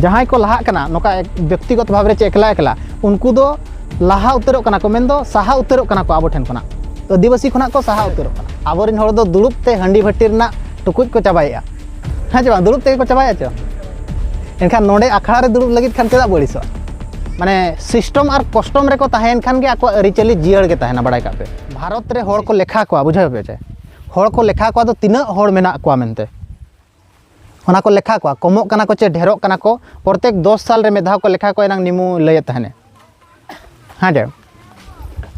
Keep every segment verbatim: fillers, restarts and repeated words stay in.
ᱡᱟᱦᱟᱸᱭ ᱠᱚ ᱞᱟᱦᱟᱜ ᱠᱟᱱᱟ ᱱᱚᱝᱠᱟ ᱵᱮᱠᱛᱤᱜᱚᱛ ᱵᱷᱟᱵᱽ ᱨᱮ ᱪᱮ ᱮᱠᱞᱟ ᱮᱠᱞᱟ, ᱩᱱᱠᱩ ᱫᱚ ᱞᱟᱦᱟ ᱩᱛᱟᱹᱨᱚᱜ ᱠᱟᱱᱟ ᱠᱚ, ᱢᱮᱱᱫᱚ ᱥᱟᱦᱟ ᱩᱛᱟᱹᱨᱚᱜ ᱠᱟᱱᱟ ᱠᱚ ᱟᱵᱚ ᱴᱷᱮᱱ ᱠᱷᱚᱱᱟᱜ, ᱟᱹᱫᱤᱵᱟᱹᱥᱤ ᱠᱷᱚᱱᱟᱜ ᱠᱚ ᱥᱟᱦᱟ ᱩᱛᱟᱹᱨᱚᱜ ᱠᱟᱱᱟ᱾ ᱟᱵᱚᱨᱮᱱ ᱦᱚᱲ ᱫᱚ ᱫᱩᱲᱩᱵ ᱛᱮ ᱦᱟᱺᱰᱤ ᱵᱷᱟᱹᱴᱤ ᱨᱮᱱᱟᱜ ᱴᱩᱠᱩᱡ ᱠᱚ ᱪᱟᱵᱟᱭᱮᱫᱼᱟ, ᱦᱮᱸ ᱪᱮ ᱵᱟᱝ? ᱫᱩᱲᱩᱵ ᱛᱮᱜᱮ ᱠᱚ ᱪᱟᱵᱟᱭᱮᱫᱼᱟ ᱪᱮ? ᱮᱱᱠᱷᱟᱱ ᱱᱚᱰᱮ ᱟᱠᱷᱲᱟ ᱨᱮ ᱫᱩᱲᱩᱵ ᱞᱟᱹᱜᱤᱫ ᱠᱷᱟᱱ ᱪᱮᱫᱟᱜ ᱵᱚ ᱟᱹᱲᱤᱥᱚᱜᱼᱟ? ᱢᱟᱱᱮ system ᱟᱨ custom ᱨᱮᱠᱚ ᱛᱟᱦᱮᱸᱭᱮᱱ ᱠᱷᱟᱱ ᱜᱮ ᱟᱠᱚᱣᱟᱜ ᱟᱹᱨᱤᱪᱟᱹᱞᱤ ᱡᱤᱭᱟᱹᱲ ᱜᱮ ᱛᱟᱦᱮᱱᱟ, ᱵᱟᱲᱟᱭ ᱠᱟᱜ ᱯᱮ᱾ ᱵᱷᱟᱨᱚᱛ ᱨᱮ ᱦᱚᱲ ᱠᱚ ᱞᱮᱠᱷᱟ ᱠᱚᱣᱟ, ᱵᱩᱡᱷᱟᱹᱣ ᱯᱮ ᱪᱮ? ᱦᱚᱲ ᱠᱚ ᱞᱮᱠᱷᱟ ᱠᱚᱣᱟ ᱫᱚ ᱛᱤᱱᱟᱹᱜ ᱦᱚᱲ ᱢᱮᱱᱟᱜ ᱠᱚᱣᱟ ᱢᱮᱱᱛᱮ, ᱚᱱᱟ ᱠᱚ ᱞᱮᱠᱷᱟ ᱠᱚᱣᱟ, ᱠᱚᱢᱚᱜ ᱠᱟᱱᱟ ᱠᱚ ᱪᱮ ᱰᱷᱮᱨᱚᱜ ᱠᱟᱱᱟ ᱠᱚ, ᱯᱨᱚᱛᱮᱠ ᱫᱚᱥ ᱥᱟᱞ ᱨᱮ ᱢᱤᱫ ᱫᱷᱟᱣ ᱠᱚ ᱞᱮᱠᱷᱟ ᱠᱚᱣᱟ, ᱮᱱᱟᱝ ᱱᱤᱢᱩ ᱞᱟᱹᱭᱮᱫ ᱛᱟᱦᱮᱱᱮ, ᱦᱮᱸ ᱪᱮ?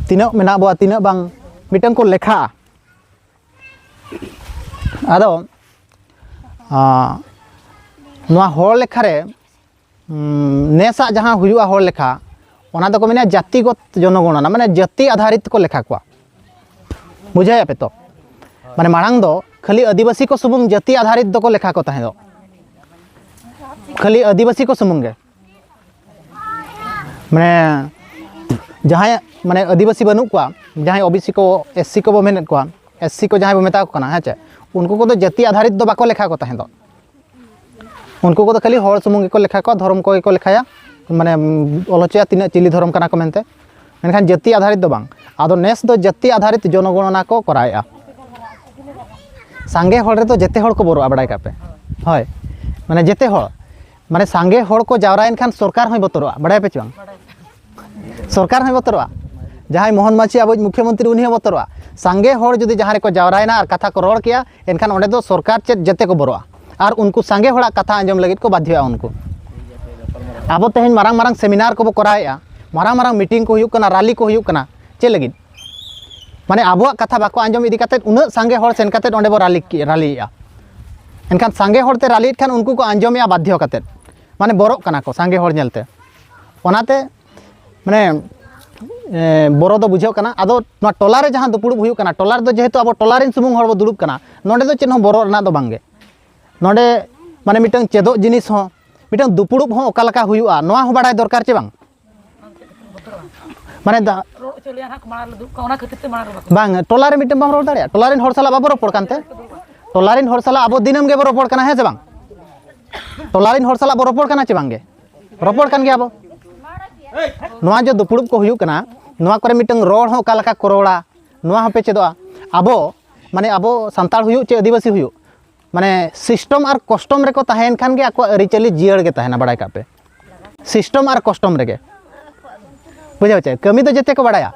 ᱛᱤᱱᱟᱹᱜ ᱢᱮᱱᱟᱜ ᱵᱚᱣᱟ, ᱛᱤᱱᱟᱹᱜ ᱵᱟᱝ, ᱢᱤᱫᱴᱟᱝ ᱠᱚ ᱞᱮᱠᱷᱟᱜᱼᱟ᱾ ᱟᱫᱚ ᱟᱸ, ᱱᱚᱣᱟ ᱦᱚᱲ ᱞᱮᱠᱷᱟ ᱨᱮ, ᱩᱸ, ᱱᱮᱥᱟᱜ ᱡᱟᱦᱟᱸ ᱦᱩᱭᱩᱜᱼᱟ ᱦᱚᱲ ᱞᱮᱠᱷᱟ, ᱚᱱᱟ ᱫᱚᱠᱚ ᱢᱮᱱᱟ ᱡᱟᱛᱤᱜᱚᱛ ᱡᱚᱱᱚᱜᱚᱬᱚᱱᱟ, ᱢᱟᱱᱮ ᱡᱟᱹᱛᱤ ᱟᱫᱷᱟᱨᱤᱛ ᱠᱚ ᱞᱮᱠᱷᱟ ᱠᱚᱣᱟ᱾ ᱵᱩᱡᱷᱟᱹᱣᱮᱫᱼᱟ ᱯᱮ ᱛᱚ? ᱢᱟᱱᱮ ᱢᱟᱲᱟᱝ ᱫᱚ ᱠᱷᱟᱹᱞᱤ ᱟᱹᱫᱤᱵᱟᱹᱥᱤ ᱠᱚ ᱥᱩᱢᱩᱝ ᱡᱟᱹᱛᱤ ᱟᱫᱷᱟᱨᱤᱛ ᱫᱚᱠᱚ ᱞᱮᱠᱷᱟ ᱠᱚ ᱛᱟᱦᱮᱸ ᱫᱚ, ᱠᱷᱟᱹᱞᱤ ᱟᱹᱫᱤᱵᱟᱹᱥᱤ ᱠᱚ ᱥᱩᱢᱩᱝ ᱜᱮ᱾ ᱢᱟᱱᱮ ᱡᱟᱦᱟᱸᱭ ᱢᱟᱱᱮ ᱟᱹᱫᱤᱵᱟᱹᱥᱤ ᱵᱟᱹᱱᱩᱜ ᱠᱚᱣᱟ, ᱡᱟᱦᱟᱸᱭ ᱳᱵᱤᱥᱤ ᱠᱚ, ᱮᱥᱥᱤ ᱠᱚᱵᱚ ᱢᱮᱱᱮᱫ ᱠᱚᱣᱟ, ᱮᱥᱥᱤ ᱠᱚ ᱡᱟᱦᱟᱸᱭ ᱵᱚ ᱢᱮᱛᱟ ᱠᱚ ᱠᱟᱱᱟ, ᱦᱮᱸ ᱪᱮ, ᱩᱱᱠᱩ ᱠᱚᱫᱚ ᱡᱟᱹᱛᱤ ᱟᱫᱷᱟᱨᱤᱛ ᱫᱚ ᱵᱟᱠᱚ ᱞᱮᱠᱷᱟ ᱠᱚ ᱛᱟᱦᱮᱸ ᱫᱚ᱾ ᱩᱱᱠᱩ ᱠᱚᱫᱚ ᱠᱷᱟᱹᱞᱤ ᱦᱚᱲ ᱥᱩᱢᱩᱝ ᱜᱮᱠᱚ ᱞᱮᱠᱷᱟ ᱠᱚᱣᱟ, ᱫᱷᱚᱨᱚᱢ ᱠᱚᱜᱮ ᱠᱚ ᱞᱮᱠᱷᱟᱭᱟ, ᱢᱟᱱᱮ ᱚᱞ ᱦᱚᱪᱚᱭᱟ ᱛᱤᱱᱟᱹᱜ ᱪᱤᱞᱤ ᱫᱷᱚᱨᱚᱢ ᱠᱟᱱᱟ ᱠᱚ ᱢᱮᱱᱛᱮ᱾ ᱢᱮᱱᱠᱷᱟᱱ ᱡᱟᱹᱛᱤ ᱟᱫᱷᱟᱨᱤᱛ ᱫᱚ ᱵᱟᱝ᱾ ᱟᱫᱚ ᱱᱮᱥ ᱫᱚ ᱡᱟᱹᱛᱤ ᱟᱫᱷᱟᱨᱤᱛ ᱡᱚᱱᱚᱜᱚᱬᱚᱱᱟ ᱠᱚ ᱠᱚᱨᱟᱣᱮᱫᱼᱟ᱾ ᱥᱟᱸᱜᱮ ᱦᱚᱲ ᱨᱮᱫᱚ ᱡᱮᱛᱮ ᱦᱚᱲ ᱠᱚ ᱵᱚᱨᱚᱜᱼᱟ, ᱵᱟᱲᱟᱭ ᱠᱟᱜ ᱯᱮ᱾ ᱦᱳᱭ, ᱢᱟᱱᱮ ᱡᱮᱛᱮ ᱦᱚᱲ, ᱢᱟᱱᱮ ᱥᱟᱸᱜᱮ ᱦᱚᱲ ᱠᱚ ᱡᱟᱣᱨᱟᱭᱮᱱ ᱠᱷᱟᱱ ᱥᱚᱨᱠᱟᱨ ᱦᱚᱸᱭ ᱵᱚᱛᱚᱨᱚᱜᱼᱟ, ᱵᱟᱲᱟᱭ ᱯᱮ ᱪᱮ ᱵᱟᱝ? ᱥᱚᱨᱠᱟᱨ ᱦᱚᱸᱭ ᱵᱚᱛᱚᱨᱚᱜᱼᱟ᱾ ᱡᱟᱦᱟᱸᱭ ᱢᱳᱦᱚᱱ ᱢᱟᱹᱡᱷᱤ ᱟᱵᱚᱭᱤᱡ ᱢᱩᱠᱷᱭᱚᱢᱚᱱᱛᱨᱤ, ᱩᱱᱤ ᱦᱚᱸ ᱵᱚᱛᱚᱨᱚᱜᱼᱟ᱾ ᱥᱟᱸᱜᱮ ᱦᱚᱲ ᱡᱩᱫᱤ ᱡᱟᱦᱟᱸ ᱨᱮᱠᱚ ᱡᱟᱣᱨᱟᱭᱮᱱᱟ ᱟᱨ ᱠᱟᱛᱷᱟ ᱠᱚ ᱨᱚᱲ ᱠᱮᱭᱟ, ᱮᱱᱠᱷᱟᱱ ᱚᱸᱰᱮ ᱫᱚ ᱥᱚᱨᱠᱟᱨ ᱪᱮᱫ ᱡᱮᱛᱮ ᱠᱚ ᱵᱚᱨᱚᱜᱼᱟ᱾ ᱟᱨ ᱩᱱᱠᱩ ᱥᱟᱸᱜᱮ ᱦᱚᱲᱟᱜ ᱠᱟᱛᱷᱟ ᱟᱸᱡᱚᱢ ᱞᱟᱹᱜᱤᱫ ᱠᱚ ᱵᱟᱫᱽᱫᱷᱚᱜᱼᱟ ᱩᱱᱠᱩ᱾ ᱟᱵᱚ ᱛᱮᱦᱮᱧ ᱢᱟᱨᱟᱝ ᱢᱟᱨᱟᱝ ᱥᱮᱢᱤᱱᱟᱨ ᱠᱚᱵᱚ ᱠᱚᱨᱟᱣᱮᱫᱼᱟ, ᱢᱟᱨᱟᱝ ᱢᱟᱨᱟᱝ ᱢᱤᱴᱤᱝ ᱠᱚ ᱦᱩᱭᱩᱜ ᱠᱟᱱᱟ, ᱨᱟᱞᱤ ᱠᱚ ᱦᱩᱭᱩᱜ ᱠᱟᱱᱟ, ᱪᱮᱫ ᱞᱟᱹᱜᱤᱫ? ᱢᱟᱱᱮ ᱟᱵᱚᱣᱟᱜ ᱠᱟᱛᱷᱟ ᱵᱟᱠᱚ ᱟᱸᱡᱚᱢ ᱤᱫᱤ ᱠᱟᱛᱮᱫ ᱩᱱᱟᱹᱜ ᱥᱟᱸᱜᱮ ᱦᱚᱲ ᱥᱮᱱ ᱠᱟᱛᱮᱫ ᱚᱸᱰᱮ ᱵᱚ ᱨᱟᱞᱤ, ᱨᱟᱞᱤᱭᱮᱫᱼᱟ᱾ ᱮᱱᱠᱷᱟᱱ ᱥᱟᱸᱜᱮ ᱦᱚᱲ ᱛᱮ ᱨᱟᱞᱤᱭᱮᱫ ᱠᱷᱟᱱ ᱩᱱᱠᱩ ᱠᱚ ᱟᱸᱡᱚᱢᱮᱫᱼᱟ ᱵᱟᱫᱽᱫᱷᱚ ᱠᱟᱛᱮᱫ, ᱢᱟᱱᱮ ᱵᱚᱨᱚᱜ ᱠᱟᱱᱟ ᱠᱚ ᱥᱟᱸᱜᱮ ᱦᱚᱲ ᱧᱮᱞᱛᱮ᱾ ᱚᱱᱟᱛᱮ ᱢᱟᱱᱮ ᱮ, ᱵᱚᱨᱚ ᱫᱚ ᱵᱩᱡᱷᱟᱹᱜ ᱠᱟᱱᱟ᱾ ᱟᱫᱚ ᱱᱚᱣᱟ ᱴᱚᱞᱟ ᱨᱮ ᱡᱟᱦᱟᱸ ᱫᱩᱯᱲᱩᱵ ᱦᱩᱭᱩᱜ ᱠᱟᱱᱟ, ᱴᱚᱞᱟ ᱨᱮᱫᱚ ᱡᱮᱦᱮᱛᱩ ᱟᱵᱚ ᱴᱚᱞᱟ ᱨᱮᱱ ᱥᱩᱢᱩᱝ ᱦᱚᱲ ᱵᱚ ᱫᱩᱲᱩᱵ ᱠᱟᱱᱟ, ᱱᱚᱰᱮ ᱫᱚ ᱪᱮᱫ ᱦᱚᱸ ᱵᱚᱨᱚ ᱨᱮᱱᱟᱜ ᱫᱚ ᱵᱟᱝ ᱜᱮ᱾ ᱱᱚᱰᱮ ᱢᱟᱱᱮ ᱢᱤᱫᱴᱟᱝ ᱪᱮᱫᱚᱜ ᱡᱤᱱᱤᱥ ᱦᱚᱸ, ᱢᱤᱫᱴᱟᱝ ᱫᱩᱯᱲᱩᱵ ᱦᱚᱸ ᱚᱠᱟ ᱞᱮᱠᱟ ᱦᱩᱭᱩᱜᱼᱟ, ᱱᱚᱣᱟ ᱦᱚᱸ ᱵᱟᱲᱟᱭ ᱫᱚᱨᱠᱟᱨ ᱪᱮ ᱵᱟᱝ? ᱢᱟᱱᱮ ᱫᱟ-, ᱨᱚᱲ ᱦᱚᱪᱚ ᱞᱮᱭᱟ ᱱᱟᱦᱟᱜ, ᱢᱟᱲᱟᱝ ᱨᱮ ᱫᱩᱲᱩᱵ ᱠᱚᱜᱼᱟ, ᱚᱱᱟ ᱠᱷᱟᱹᱛᱤᱨ ᱛᱮ ᱢᱟᱲᱟᱝ ᱨᱮ ᱵᱟᱠᱚ ᱵᱟᱝ, ᱴᱚᱞᱟ ᱨᱮ ᱢᱤᱫᱴᱟᱝ ᱵᱟᱢ ᱨᱚᱲ ᱫᱟᱲᱮᱭᱟᱜᱼᱟ? ᱴᱚᱞᱟ ᱨᱮᱱ ᱦᱚᱲ ᱥᱟᱞᱟᱜ ᱵᱟᱵᱚ ᱨᱚᱯᱚᱲ ᱠᱟᱱᱛᱮ? ᱴᱚᱞᱟ ᱨᱮᱱ ᱦᱚᱲ ᱥᱟᱞᱟᱜ ᱟᱵᱚ ᱫᱤᱱᱟᱹᱢ ᱜᱮᱵᱚ ᱨᱚᱯᱚᱲ ᱠᱟᱱᱟ, ᱦᱮᱸ ᱥᱮ ᱵᱟᱝ? ᱴᱚᱞᱟ ᱨᱮᱱ ᱦᱚᱲ ᱥᱟᱞᱟᱜ ᱵᱚ ᱨᱚᱯᱚᱲ ᱠᱟᱱᱟ ᱪᱮ ᱵᱟᱝᱜᱮ? ᱨᱚᱯᱚᱲ ᱠᱟᱱ ᱜᱮᱭᱟ ᱵᱚ᱾ ᱱᱚᱣᱟ ᱡᱮ ᱫᱩᱯᱲᱩᱵ ᱠᱚ ᱦᱩᱭᱩᱜ ᱠᱟᱱᱟ, ᱱᱚᱣᱟ ᱠᱚᱨᱮ ᱢᱤᱫᱴᱟᱝ ᱨᱚᱲ ᱦᱚᱸ ᱚᱠᱟ ᱞᱮᱠᱟ ᱠᱚ ᱨᱚᱲᱟ, ᱱᱚᱣᱟ ᱦᱚᱸᱯᱮ ᱪᱮᱫᱚᱜᱼᱟ᱾ ᱟᱵᱚ, ᱢᱟᱱᱮ, ᱟᱵᱚ ᱥᱟᱱᱛᱟᱲ ᱦᱩᱭᱩᱜ ᱪᱮ ᱟᱹᱫᱤᱵᱟᱹᱥᱤ ᱦᱩᱭᱩᱜ, ᱢᱟᱱᱮ, system ᱟᱨ custom ᱨᱮᱠᱚ ᱛᱟᱦᱮᱸᱭᱮᱱ ᱠᱷᱟᱱ ᱜᱮ ᱟᱠᱚᱣᱟᱜ ᱟᱹᱨᱤᱪᱟᱹᱞᱤ ᱡᱤᱭᱟᱹᱲ ᱜᱮ ᱛᱟᱦᱮᱱᱟ, ᱵᱟᱲᱟᱭ ᱠᱟᱜ ᱯᱮ᱾ System ᱟᱨ custom ᱨᱮᱜᱮ, ᱵᱩᱡᱷᱟᱹᱣ ᱪᱮ? ᱠᱟᱹᱢᱤ ᱫᱚ ᱡᱮᱛᱮ ᱠᱚ ᱵᱟᱲᱟᱭᱟ,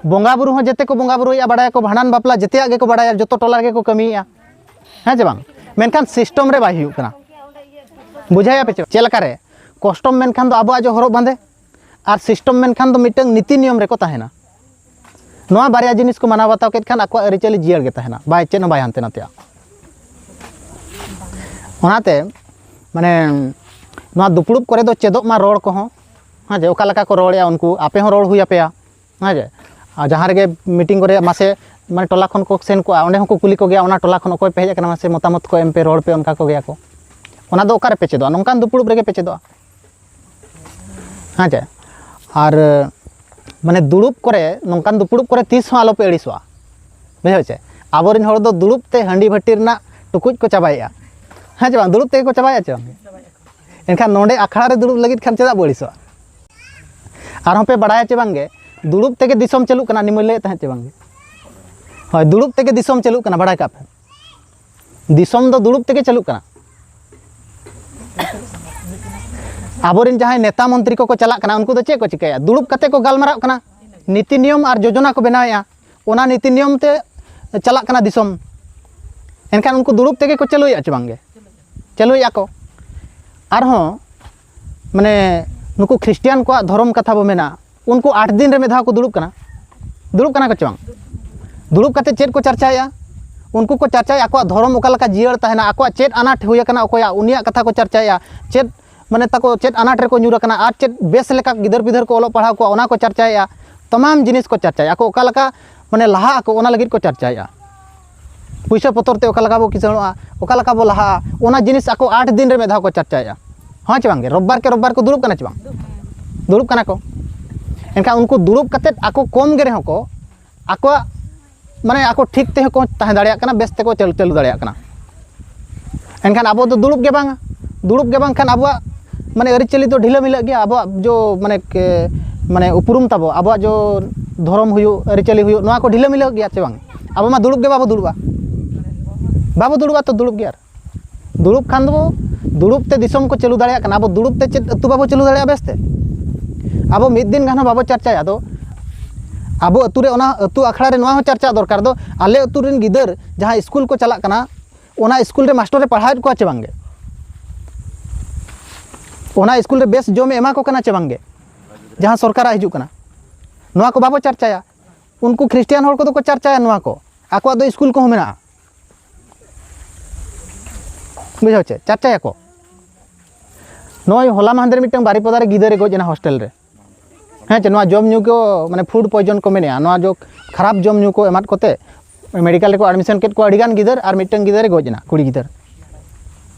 ᱵᱚᱸᱜᱟ ᱵᱩᱨᱩ ᱦᱚᱸ ᱡᱮᱛᱮ ᱠᱚ ᱵᱚᱸᱜᱟ ᱵᱩᱨᱩᱭᱮᱫᱼᱟ, ᱵᱟᱲᱟᱭᱟᱠᱚ, ᱵᱷᱟᱸᱰᱟᱱ ᱵᱟᱯᱞᱟ ᱡᱮᱛᱮᱭᱟᱜ ᱜᱮᱠᱚ ᱵᱟᱲᱟᱭᱟ, ᱡᱚᱛᱚ ᱴᱚᱞᱟ ᱨᱮᱜᱮ ᱠᱚ ᱠᱟᱹᱢᱤᱭᱮᱫᱼᱟ, ᱦᱮᱸ ᱪᱮ ᱵᱟᱝ? ᱢᱮᱱᱠᱷᱟᱱ system ᱨᱮ ᱵᱟᱭ ᱦᱩᱭᱩᱜ ᱠᱟᱱᱟ᱾ ᱵᱩᱡᱷᱟᱹᱣᱮᱫᱼᱟ ᱯᱮ ᱪᱮ? ᱪᱮᱫ ᱞᱮᱠᱟᱨᱮ? Custom ᱢᱮᱱᱠᱷᱟᱱ ᱫᱚ ᱟᱵᱚᱣᱟᱜ ᱡᱮ ᱦᱚᱨᱚᱜ ᱵᱟᱸᱫᱮ, ᱟᱨ system ᱢᱮᱱᱠᱷᱟᱱ ᱫᱚ ᱢᱤᱫᱴᱟᱝ ᱱᱤᱛᱤ ᱱᱤᱭᱚᱢ ᱨᱮᱠᱚ ᱛᱟᱦᱮᱱᱟ᱾ ᱱᱚᱣᱟ ᱵᱟᱨᱭᱟ ᱡᱤᱱᱤᱥ ᱠᱚ ᱢᱟᱱᱟᱣ ᱵᱟᱛᱟᱣ ᱠᱮᱫ ᱠᱷᱟᱱ ᱟᱠᱚᱣᱟᱜ ᱟᱹᱨᱤᱪᱟᱹᱞᱤ ᱡᱤᱭᱟᱹᱲ ᱜᱮ ᱛᱟᱦᱮᱱᱟ, ᱵᱟᱭ, ᱪᱮᱫ ᱦᱚᱸ ᱵᱟᱭ ᱦᱟᱱᱛᱮ ᱱᱟᱛᱮᱜᱼᱟ᱾ ᱚᱱᱟᱛᱮ, ᱢᱟᱱᱮ, ᱱᱚᱣᱟ ᱫᱩᱯᱲᱩᱵ ᱠᱚᱨᱮ ᱫᱚ ᱪᱮᱫᱚᱜ ᱢᱟ ᱨᱚᱲ ᱠᱚᱦᱚᱸ, ᱦᱮᱸ ᱡᱮ, ᱚᱠᱟ ᱞᱮᱠᱟ ᱠᱚ ᱨᱚᱲᱮᱫᱼᱟ ᱩᱱᱠᱩ, ᱟᱯᱮ ᱦᱚᱸ ᱨᱚᱲ ᱦᱩᱭ ᱟᱯᱮᱭᱟ, ᱦᱮᱸ ᱡᱮ᱾ ᱟᱨ ᱡᱟᱦᱟᱸ ᱨᱮᱜᱮ meeting ᱠᱚᱨᱮ ᱢᱟᱥᱮ, ᱢᱟᱱᱮ, ᱴᱚᱞᱟ ᱠᱷᱚᱱ ᱠᱚ ᱥᱮᱱ ᱠᱚᱜᱼᱟ, ᱚᱸᱰᱮ ᱦᱚᱸᱠᱚ ᱠᱩᱞᱤ ᱠᱚᱜᱮᱭᱟ, ᱚᱱᱟ ᱴᱚᱞᱟ ᱠᱷᱚᱱ ᱚᱠᱚᱭ ᱯᱮ ᱦᱮᱡ ᱟᱠᱟᱱᱟ, ᱢᱟᱥᱮ ᱢᱚᱛᱟᱢᱚᱛ ᱠᱚ ᱮᱢ ᱯᱮ, ᱨᱚᱲ ᱯᱮ, ᱚᱱᱠᱟ ᱠᱚᱜᱮᱭᱟ ᱠᱚ᱾ ᱚᱱᱟ ᱫᱚ ᱚᱠᱟ ᱨᱮᱯᱮ ᱪᱮᱫᱚᱜᱼᱟ? ᱱᱚᱝᱠᱟᱱ ᱫᱩᱯᱲᱩᱵ ᱨᱮᱜᱮ ᱯᱮ ᱪᱮᱫᱚᱜᱼᱟ᱾ ᱦᱮᱸ ᱪᱮ? ᱟᱨ, ᱢᱟᱱᱮ, ᱫᱩᱲᱩᱵ ᱠᱚᱨᱮ, ᱱᱚᱝᱠᱟᱱ ᱫᱩᱯᱲᱩᱵ ᱠᱚᱨᱮ ᱛᱤᱥ ᱦᱚᱸ ᱟᱞᱚ ᱯᱮ ᱟᱹᱲᱤᱥᱚᱜᱼᱟ, ᱵᱩᱡᱷᱟᱹᱣ ᱪᱮ? ᱟᱵᱚᱨᱮᱱ ᱦᱚᱲ ᱫᱚ ᱫᱩᱲᱩᱵ ᱛᱮ ᱦᱟᱺᱰᱤ ᱵᱷᱟᱹᱴᱤ ᱨᱮᱱᱟᱜ ᱴᱩᱠᱩᱡ ᱠᱚ ᱪᱟᱵᱟᱭᱮᱫᱼᱟ, ᱦᱮᱸ ᱪᱮ ᱵᱟᱝ? ᱫᱩᱲᱩᱵ ᱛᱮᱜᱮ ᱠᱚ ᱪᱟᱵᱟᱭᱮᱫᱼᱟ ᱪᱮ ᱵᱟᱝ? ᱮᱱᱠᱷᱟᱱ ᱱᱚᱰᱮ ᱟᱠᱷᱲᱟ ᱨᱮ ᱫᱩᱲᱩᱵ ᱞᱟᱹᱜᱤᱫ ᱠᱷᱟᱱ ᱪᱮᱫᱟᱜ ᱵᱚ ᱟᱹᱲᱤᱥᱚᱜᱼᱟ? ᱟᱨᱦᱚᱸ ᱯᱮ ᱵᱟᱲᱟᱭᱟ ᱪᱮ ᱵᱟᱝᱜᱮ, ᱫᱩᱲᱩᱵ ᱛᱮᱜᱮ ᱫᱤᱥᱚᱢ ᱪᱟᱹᱞᱩᱜ ᱠᱟᱱᱟ, ᱱᱤᱢᱟᱹᱧ ᱞᱟᱹᱭᱮᱫ ᱛᱟᱦᱮᱸᱫ ᱪᱮ ᱵᱟᱝᱜᱮ? ᱦᱳᱭ, ᱫᱩᱲᱩᱵ ᱛᱮᱜᱮ ᱫᱤᱥᱚᱢ ᱪᱟᱹᱞᱩᱜ ᱠᱟᱱᱟ, ᱵᱟᱲᱟᱭ ᱠᱟᱜ ᱯᱮ᱾ ᱫᱤᱥᱚᱢ ᱫᱚ ᱫᱩᱲᱩᱵ ᱛᱮᱜᱮ ᱪᱟᱹᱞᱩᱜ ᱠᱟᱱᱟ᱾ ᱟᱵᱚᱨᱮᱱ ᱡᱟᱦᱟᱸᱭ ᱱᱮᱛᱟ ᱢᱚᱱᱛᱨᱤ ᱠᱚᱠᱚ ᱪᱟᱞᱟᱜ ᱠᱟᱱᱟ, ᱩᱱᱠᱩ ᱫᱚ ᱪᱮᱫ ᱠᱚ ᱪᱤᱠᱟᱹᱭᱟ? ᱫᱩᱲᱩᱵ ᱠᱟᱛᱮ ᱠᱚ ᱜᱟᱞᱢᱟᱨᱟᱜ ᱠᱟᱱᱟ, ᱱᱤᱛᱤ ᱱᱤᱭᱚᱢ ᱟᱨ ᱡᱳᱡᱚᱱᱟ ᱠᱚ ᱵᱮᱱᱟᱣᱮᱫᱼᱟ, ᱚᱱᱟ ᱱᱤᱛᱤ ᱱᱤᱭᱚᱢ ᱛᱮ ᱪᱟᱞᱟᱜ ᱠᱟᱱᱟ ᱫᱤᱥᱚᱢ᱾ ᱮᱱᱠᱷᱟᱱ ᱩᱱᱠᱩ ᱫᱩᱲᱩᱵ ᱛᱮᱜᱮ ᱠᱚ ᱪᱟᱹᱞᱩᱭᱮᱫᱼᱟ ᱪᱮ ᱵᱟᱝᱜᱮ? ᱪᱟᱹᱞᱩᱭᱮᱫᱼᱟ ᱠᱚ᱾ ᱟᱨᱦᱚᱸ, ᱢᱟᱱᱮ, ᱱᱩᱠᱩ ᱠᱷᱨᱤᱥᱴᱤᱭᱟᱱ ᱠᱚᱣᱟᱜ ᱫᱷᱚᱨᱚᱢ ᱠᱟᱛᱷᱟ ᱵᱚ ᱢᱮᱱᱟ, ᱩᱱᱠᱩ ᱟᱴ ᱫᱤᱱ ᱨᱮ ᱢᱤᱫ ᱫᱷᱟᱣ ᱠᱚ ᱫᱩᱲᱩᱵ ᱠᱟᱱᱟ᱾ ᱫᱩᱲᱩᱵ ᱠᱟᱱᱟ ᱠᱚ ᱪᱮ ᱵᱟᱝ? ᱫᱩᱲᱩᱵ ᱠᱟᱛᱮ ᱪᱮᱫ ᱠᱚ ᱪᱟᱨᱪᱟᱭᱮᱫᱼᱟ? ᱩᱱᱠᱩ ᱠᱚ ᱪᱟᱨᱪᱟᱭᱮᱫᱼᱟ ᱟᱠᱚᱣᱟᱜ ᱫᱷᱚᱨᱚᱢ ᱚᱠᱟ ᱞᱮᱠᱟ ᱡᱤᱭᱟᱹᱲ ᱛᱟᱦᱮᱱᱟ, ᱟᱠᱚᱣᱟᱜ ᱪᱮᱫ ᱟᱱᱟᱴ ᱦᱩᱭ ᱟᱠᱟᱱᱟ, ᱚᱠᱚᱭᱟᱜ, ᱩᱱᱤᱭᱟᱜ ᱠᱟᱛᱷᱟ ᱠᱚ ᱪᱟᱨᱪᱟᱭᱮᱫᱼᱟ᱾ ᱪᱮᱫ, ᱢᱟᱱᱮ, ᱛᱟᱠᱚ ᱪᱮᱫ ᱟᱱᱟᱴ ᱨᱮᱠᱚ ᱧᱩᱨ ᱟᱠᱟᱱᱟ ᱟᱨ ᱪᱮᱫ ᱵᱮᱥ ᱞᱮᱠᱟ ᱜᱤᱫᱟᱹᱨ ᱯᱤᱫᱟᱹᱨ ᱠᱚ ᱚᱞᱚᱜ ᱯᱟᱲᱦᱟᱣ ᱠᱚᱣᱟ, ᱚᱱᱟ ᱠᱚ ᱪᱟᱨᱪᱟᱭᱮᱫᱼᱟ᱾ ᱛᱟᱢᱟᱢ ᱡᱤᱱᱤᱥ ᱠᱚ ᱪᱟᱨᱪᱟᱭᱮᱫᱼᱟ, ᱟᱠᱚ ᱚᱠᱟ ᱞᱮᱠᱟ, ᱢᱟᱱᱮ, ᱞᱟᱦᱟᱜ ᱟᱠᱚ, ᱚᱱᱟ ᱞᱟᱹᱜᱤᱫ ᱠᱚ ᱪᱟᱨᱪᱟᱭᱮᱫᱼᱟ᱾ ᱯᱩᱭᱥᱟᱹ ᱯᱚᱛᱚᱨ ᱛᱮ ᱚᱠᱟ ᱞᱮᱠᱟ ᱵᱚ ᱠᱤᱥᱟᱹᱬᱚᱜᱼᱟ, ᱚᱠᱟ ᱞᱮᱠᱟ ᱵᱚ ᱞᱟᱦᱟᱜᱼᱟ, ᱚᱱᱟ ᱡᱤᱱᱤᱥ ᱟᱠᱚ ᱟᱴ ᱫᱤᱱ ᱨᱮ ᱢᱤᱫ ᱫᱷᱟᱣ ᱠᱚ ᱪᱟᱨᱪᱟᱭᱮᱫᱼᱟ᱾ ᱦᱮᱸ ᱪᱮ ᱵᱟᱝᱜᱮ? ᱨᱳᱵᱵᱟᱨ ᱠᱮ ᱨᱳᱵᱵᱟᱨ ᱠᱚ ᱫᱩᱲᱩᱵ ᱠᱟᱱᱟ ᱪᱮ ᱵᱟᱝ? ᱫᱩᱲᱩᱵ ᱠᱟᱱᱟ ᱠᱚ᱾ ᱮᱱᱠᱷᱟᱱ ᱩᱱᱠᱩ ᱫᱩᱲᱩᱵ ᱠᱟᱛᱮᱫ ᱟᱠᱚ ᱠᱚᱢ ᱜᱮ ᱨᱮᱦᱚᱸ ᱠᱚ ᱟᱠᱚᱣᱟᱜ, ᱢᱟᱱᱮ, ᱟᱠᱚ ᱴᱷᱤᱠ ᱛᱮᱦᱚᱸ ᱠᱚ ᱛᱟᱦᱮᱸ ᱫᱟᱲᱮᱭᱟᱜ ᱠᱟᱱᱟ, ᱵᱮᱥ ᱛᱮᱠᱚ ᱪᱟᱹᱞᱩ, ᱪᱟᱹᱞᱩ ᱫᱟᱲᱮᱭᱟᱜ ᱠᱟᱱᱟ᱾ ᱮᱱᱠᱷᱟᱱ ᱟᱵᱚ ᱫᱚ ᱫᱩᱲᱩᱵ ᱜᱮ ᱵᱟᱝᱟ, ᱫᱩᱲᱩᱵ ᱜᱮ ᱵᱟᱝᱠᱷᱟᱱ ᱟᱵᱚᱣᱟᱜ ᱢᱟᱱᱮ ᱟᱹᱨᱤᱪᱟᱹᱞᱤ ᱫᱚ ᱰᱷᱤᱞᱟᱹ ᱢᱤᱞᱟᱹᱜ ᱜᱮᱭᱟ᱾ ᱟᱵᱚᱣᱟᱜ ᱡᱚ ᱢᱟᱱᱮ ᱠᱮ- ᱢᱟᱱᱮ ᱩᱯᱨᱩᱢ ᱛᱟᱵᱚ, ᱟᱵᱚᱣᱟᱜ ᱡᱚ ᱫᱷᱚᱨᱚᱢ ᱦᱩᱭᱩᱜ, ᱟᱹᱨᱤᱪᱟᱹᱞᱤ ᱦᱩᱭᱩᱜ, ᱱᱚᱣᱟ ᱠᱚ ᱰᱷᱤᱞᱟᱹ ᱢᱤᱞᱟᱹᱜ ᱜᱮᱭᱟ ᱪᱮ ᱵᱟᱝ? ᱟᱵᱚ ᱢᱟ ᱫᱩᱲᱩᱵ ᱜᱮ ᱵᱟᱵᱚ ᱫᱩᱲᱩᱵᱼᱟ, ᱵᱟᱵᱚ ᱫᱩᱲᱩᱵᱼᱟ ᱛᱚ ᱫᱩᱲᱩᱵ ᱜᱮ ᱟᱨ ᱫᱩᱲᱩᱵ ᱠᱷᱟᱱ ᱫᱚ ᱫᱩᱲᱩᱵ ᱛᱮ ᱫᱤᱥᱚᱢ ᱠᱚ ᱪᱟᱹᱞᱩ ᱫᱟᱲᱮᱭᱟᱜ ᱠᱟᱱᱟ, ᱟᱵᱚ ᱫᱩᱲᱩᱵ ᱛᱮ ᱪᱮᱫ ᱟᱹᱛᱩ ᱵᱟᱵᱚ ᱪᱟᱹᱞᱩ ᱫᱟᱲᱮᱭᱟᱜᱼᱟ ᱵᱮᱥᱛᱮ? ᱟᱵᱚ ᱢᱤᱫ ᱫᱤᱱ ᱜᱟᱱ ᱦᱚᱸ ᱵᱟᱵᱚ ᱪᱟᱨᱪᱟᱭᱟ᱾ ᱟᱫᱚ ᱟᱵᱚ ᱟᱹᱛᱩ ᱨᱮ, ᱚᱱᱟ ᱟᱹᱛᱩ ᱟᱠᱷᱲᱟ ᱨᱮ ᱱᱚᱣᱟ ᱦᱚᱸ ᱪᱟᱨᱪᱟ ᱫᱚᱨᱠᱟᱨ ᱫᱚ, ᱟᱞᱮ ᱟᱹᱛᱩ ᱨᱮᱱ ᱜᱤᱫᱟᱹᱨ ᱡᱟᱦᱟᱸ ᱥᱠᱩᱞ ᱠᱚ ᱪᱟᱞᱟᱜ ᱠᱟᱱᱟ, ᱚᱱᱟ ᱥᱠᱩᱞ ᱨᱮ ᱢᱟᱥᱴᱚᱨᱮ ᱯᱟᱲᱦᱟᱣᱮᱫ ᱠᱚᱣᱟ ᱪᱮ ᱵᱟᱝᱜᱮ? ᱚᱱᱟ ᱥᱠᱩᱞ ᱨᱮ ᱵᱮᱥ ᱡᱚᱢᱮ ᱮᱢᱟ ᱠᱚ ᱠᱟᱱᱟ ᱪᱮ ᱵᱟᱝᱜᱮ? ᱡᱟᱦᱟᱸ ᱥᱚᱨᱠᱟᱨᱟᱜ ᱦᱤᱡᱩᱜ ᱠᱟᱱᱟ, ᱱᱚᱣᱟ ᱠᱚ ᱵᱟᱵᱚ ᱪᱟᱨᱪᱟᱭᱟ᱾ ᱩᱱᱠᱩ ᱠᱷᱨᱤᱥᱴᱤᱭᱟᱱ ᱦᱚᱲ ᱠᱚᱫᱚ ᱠᱚ ᱪᱟᱨᱪᱟᱭᱟ ᱱᱚᱣᱟ ᱠᱚ, ᱟᱠᱚᱣᱟᱜ ᱫᱚ ᱥᱠᱩᱞ ᱠᱚᱦᱚᱸ ᱢᱮᱱᱟᱜᱼᱟ᱾ ᱵᱩᱡᱷᱟᱹᱣ ᱪᱮ? ᱪᱟᱨᱪᱟᱭᱟᱠᱚ᱾ ᱱᱚᱜᱼᱚᱭ ᱦᱚᱞᱟ ᱢᱟᱦᱫᱮᱨ ᱢᱤᱫᱴᱟᱝ ᱵᱟᱨᱤᱯᱚᱫᱟ ᱨᱮ ᱜᱤᱫᱟᱹᱨᱮ ᱜᱚᱡ ᱮᱱᱟ ᱦᱳᱥᱴᱮᱞ ᱨᱮ᱾ ᱦᱮᱸ ᱪᱮ? ᱱᱚᱣᱟ ᱡᱚᱢ ᱧᱩ ᱠᱚ ᱢᱟᱱᱮ ᱯᱷᱩᱰ ᱯᱚᱭᱡᱚᱱ ᱠᱚ ᱢᱮᱱᱮᱜᱼᱟ, ᱱᱚᱣᱟ ᱡᱚ ᱠᱷᱟᱨᱟᱯ ᱡᱚᱢ ᱧᱩ ᱠᱚ ᱮᱢᱟᱫ ᱠᱚᱛᱮ ᱢᱮᱰᱤᱠᱮᱞ ᱨᱮᱠᱚ ᱮᱰᱢᱤᱥᱚᱱ ᱠᱮᱫ ᱠᱚᱣᱟ ᱟᱹᱰᱤᱜᱟᱱ ᱜᱤᱫᱟᱹᱨ, ᱟᱨ ᱢᱤᱫᱴᱟᱝ ᱜᱤᱫᱟᱹᱨᱮ ᱜᱚᱡ ᱮᱱᱟ, ᱠᱩᱲᱤ ᱜᱤᱫᱟᱹᱨ᱾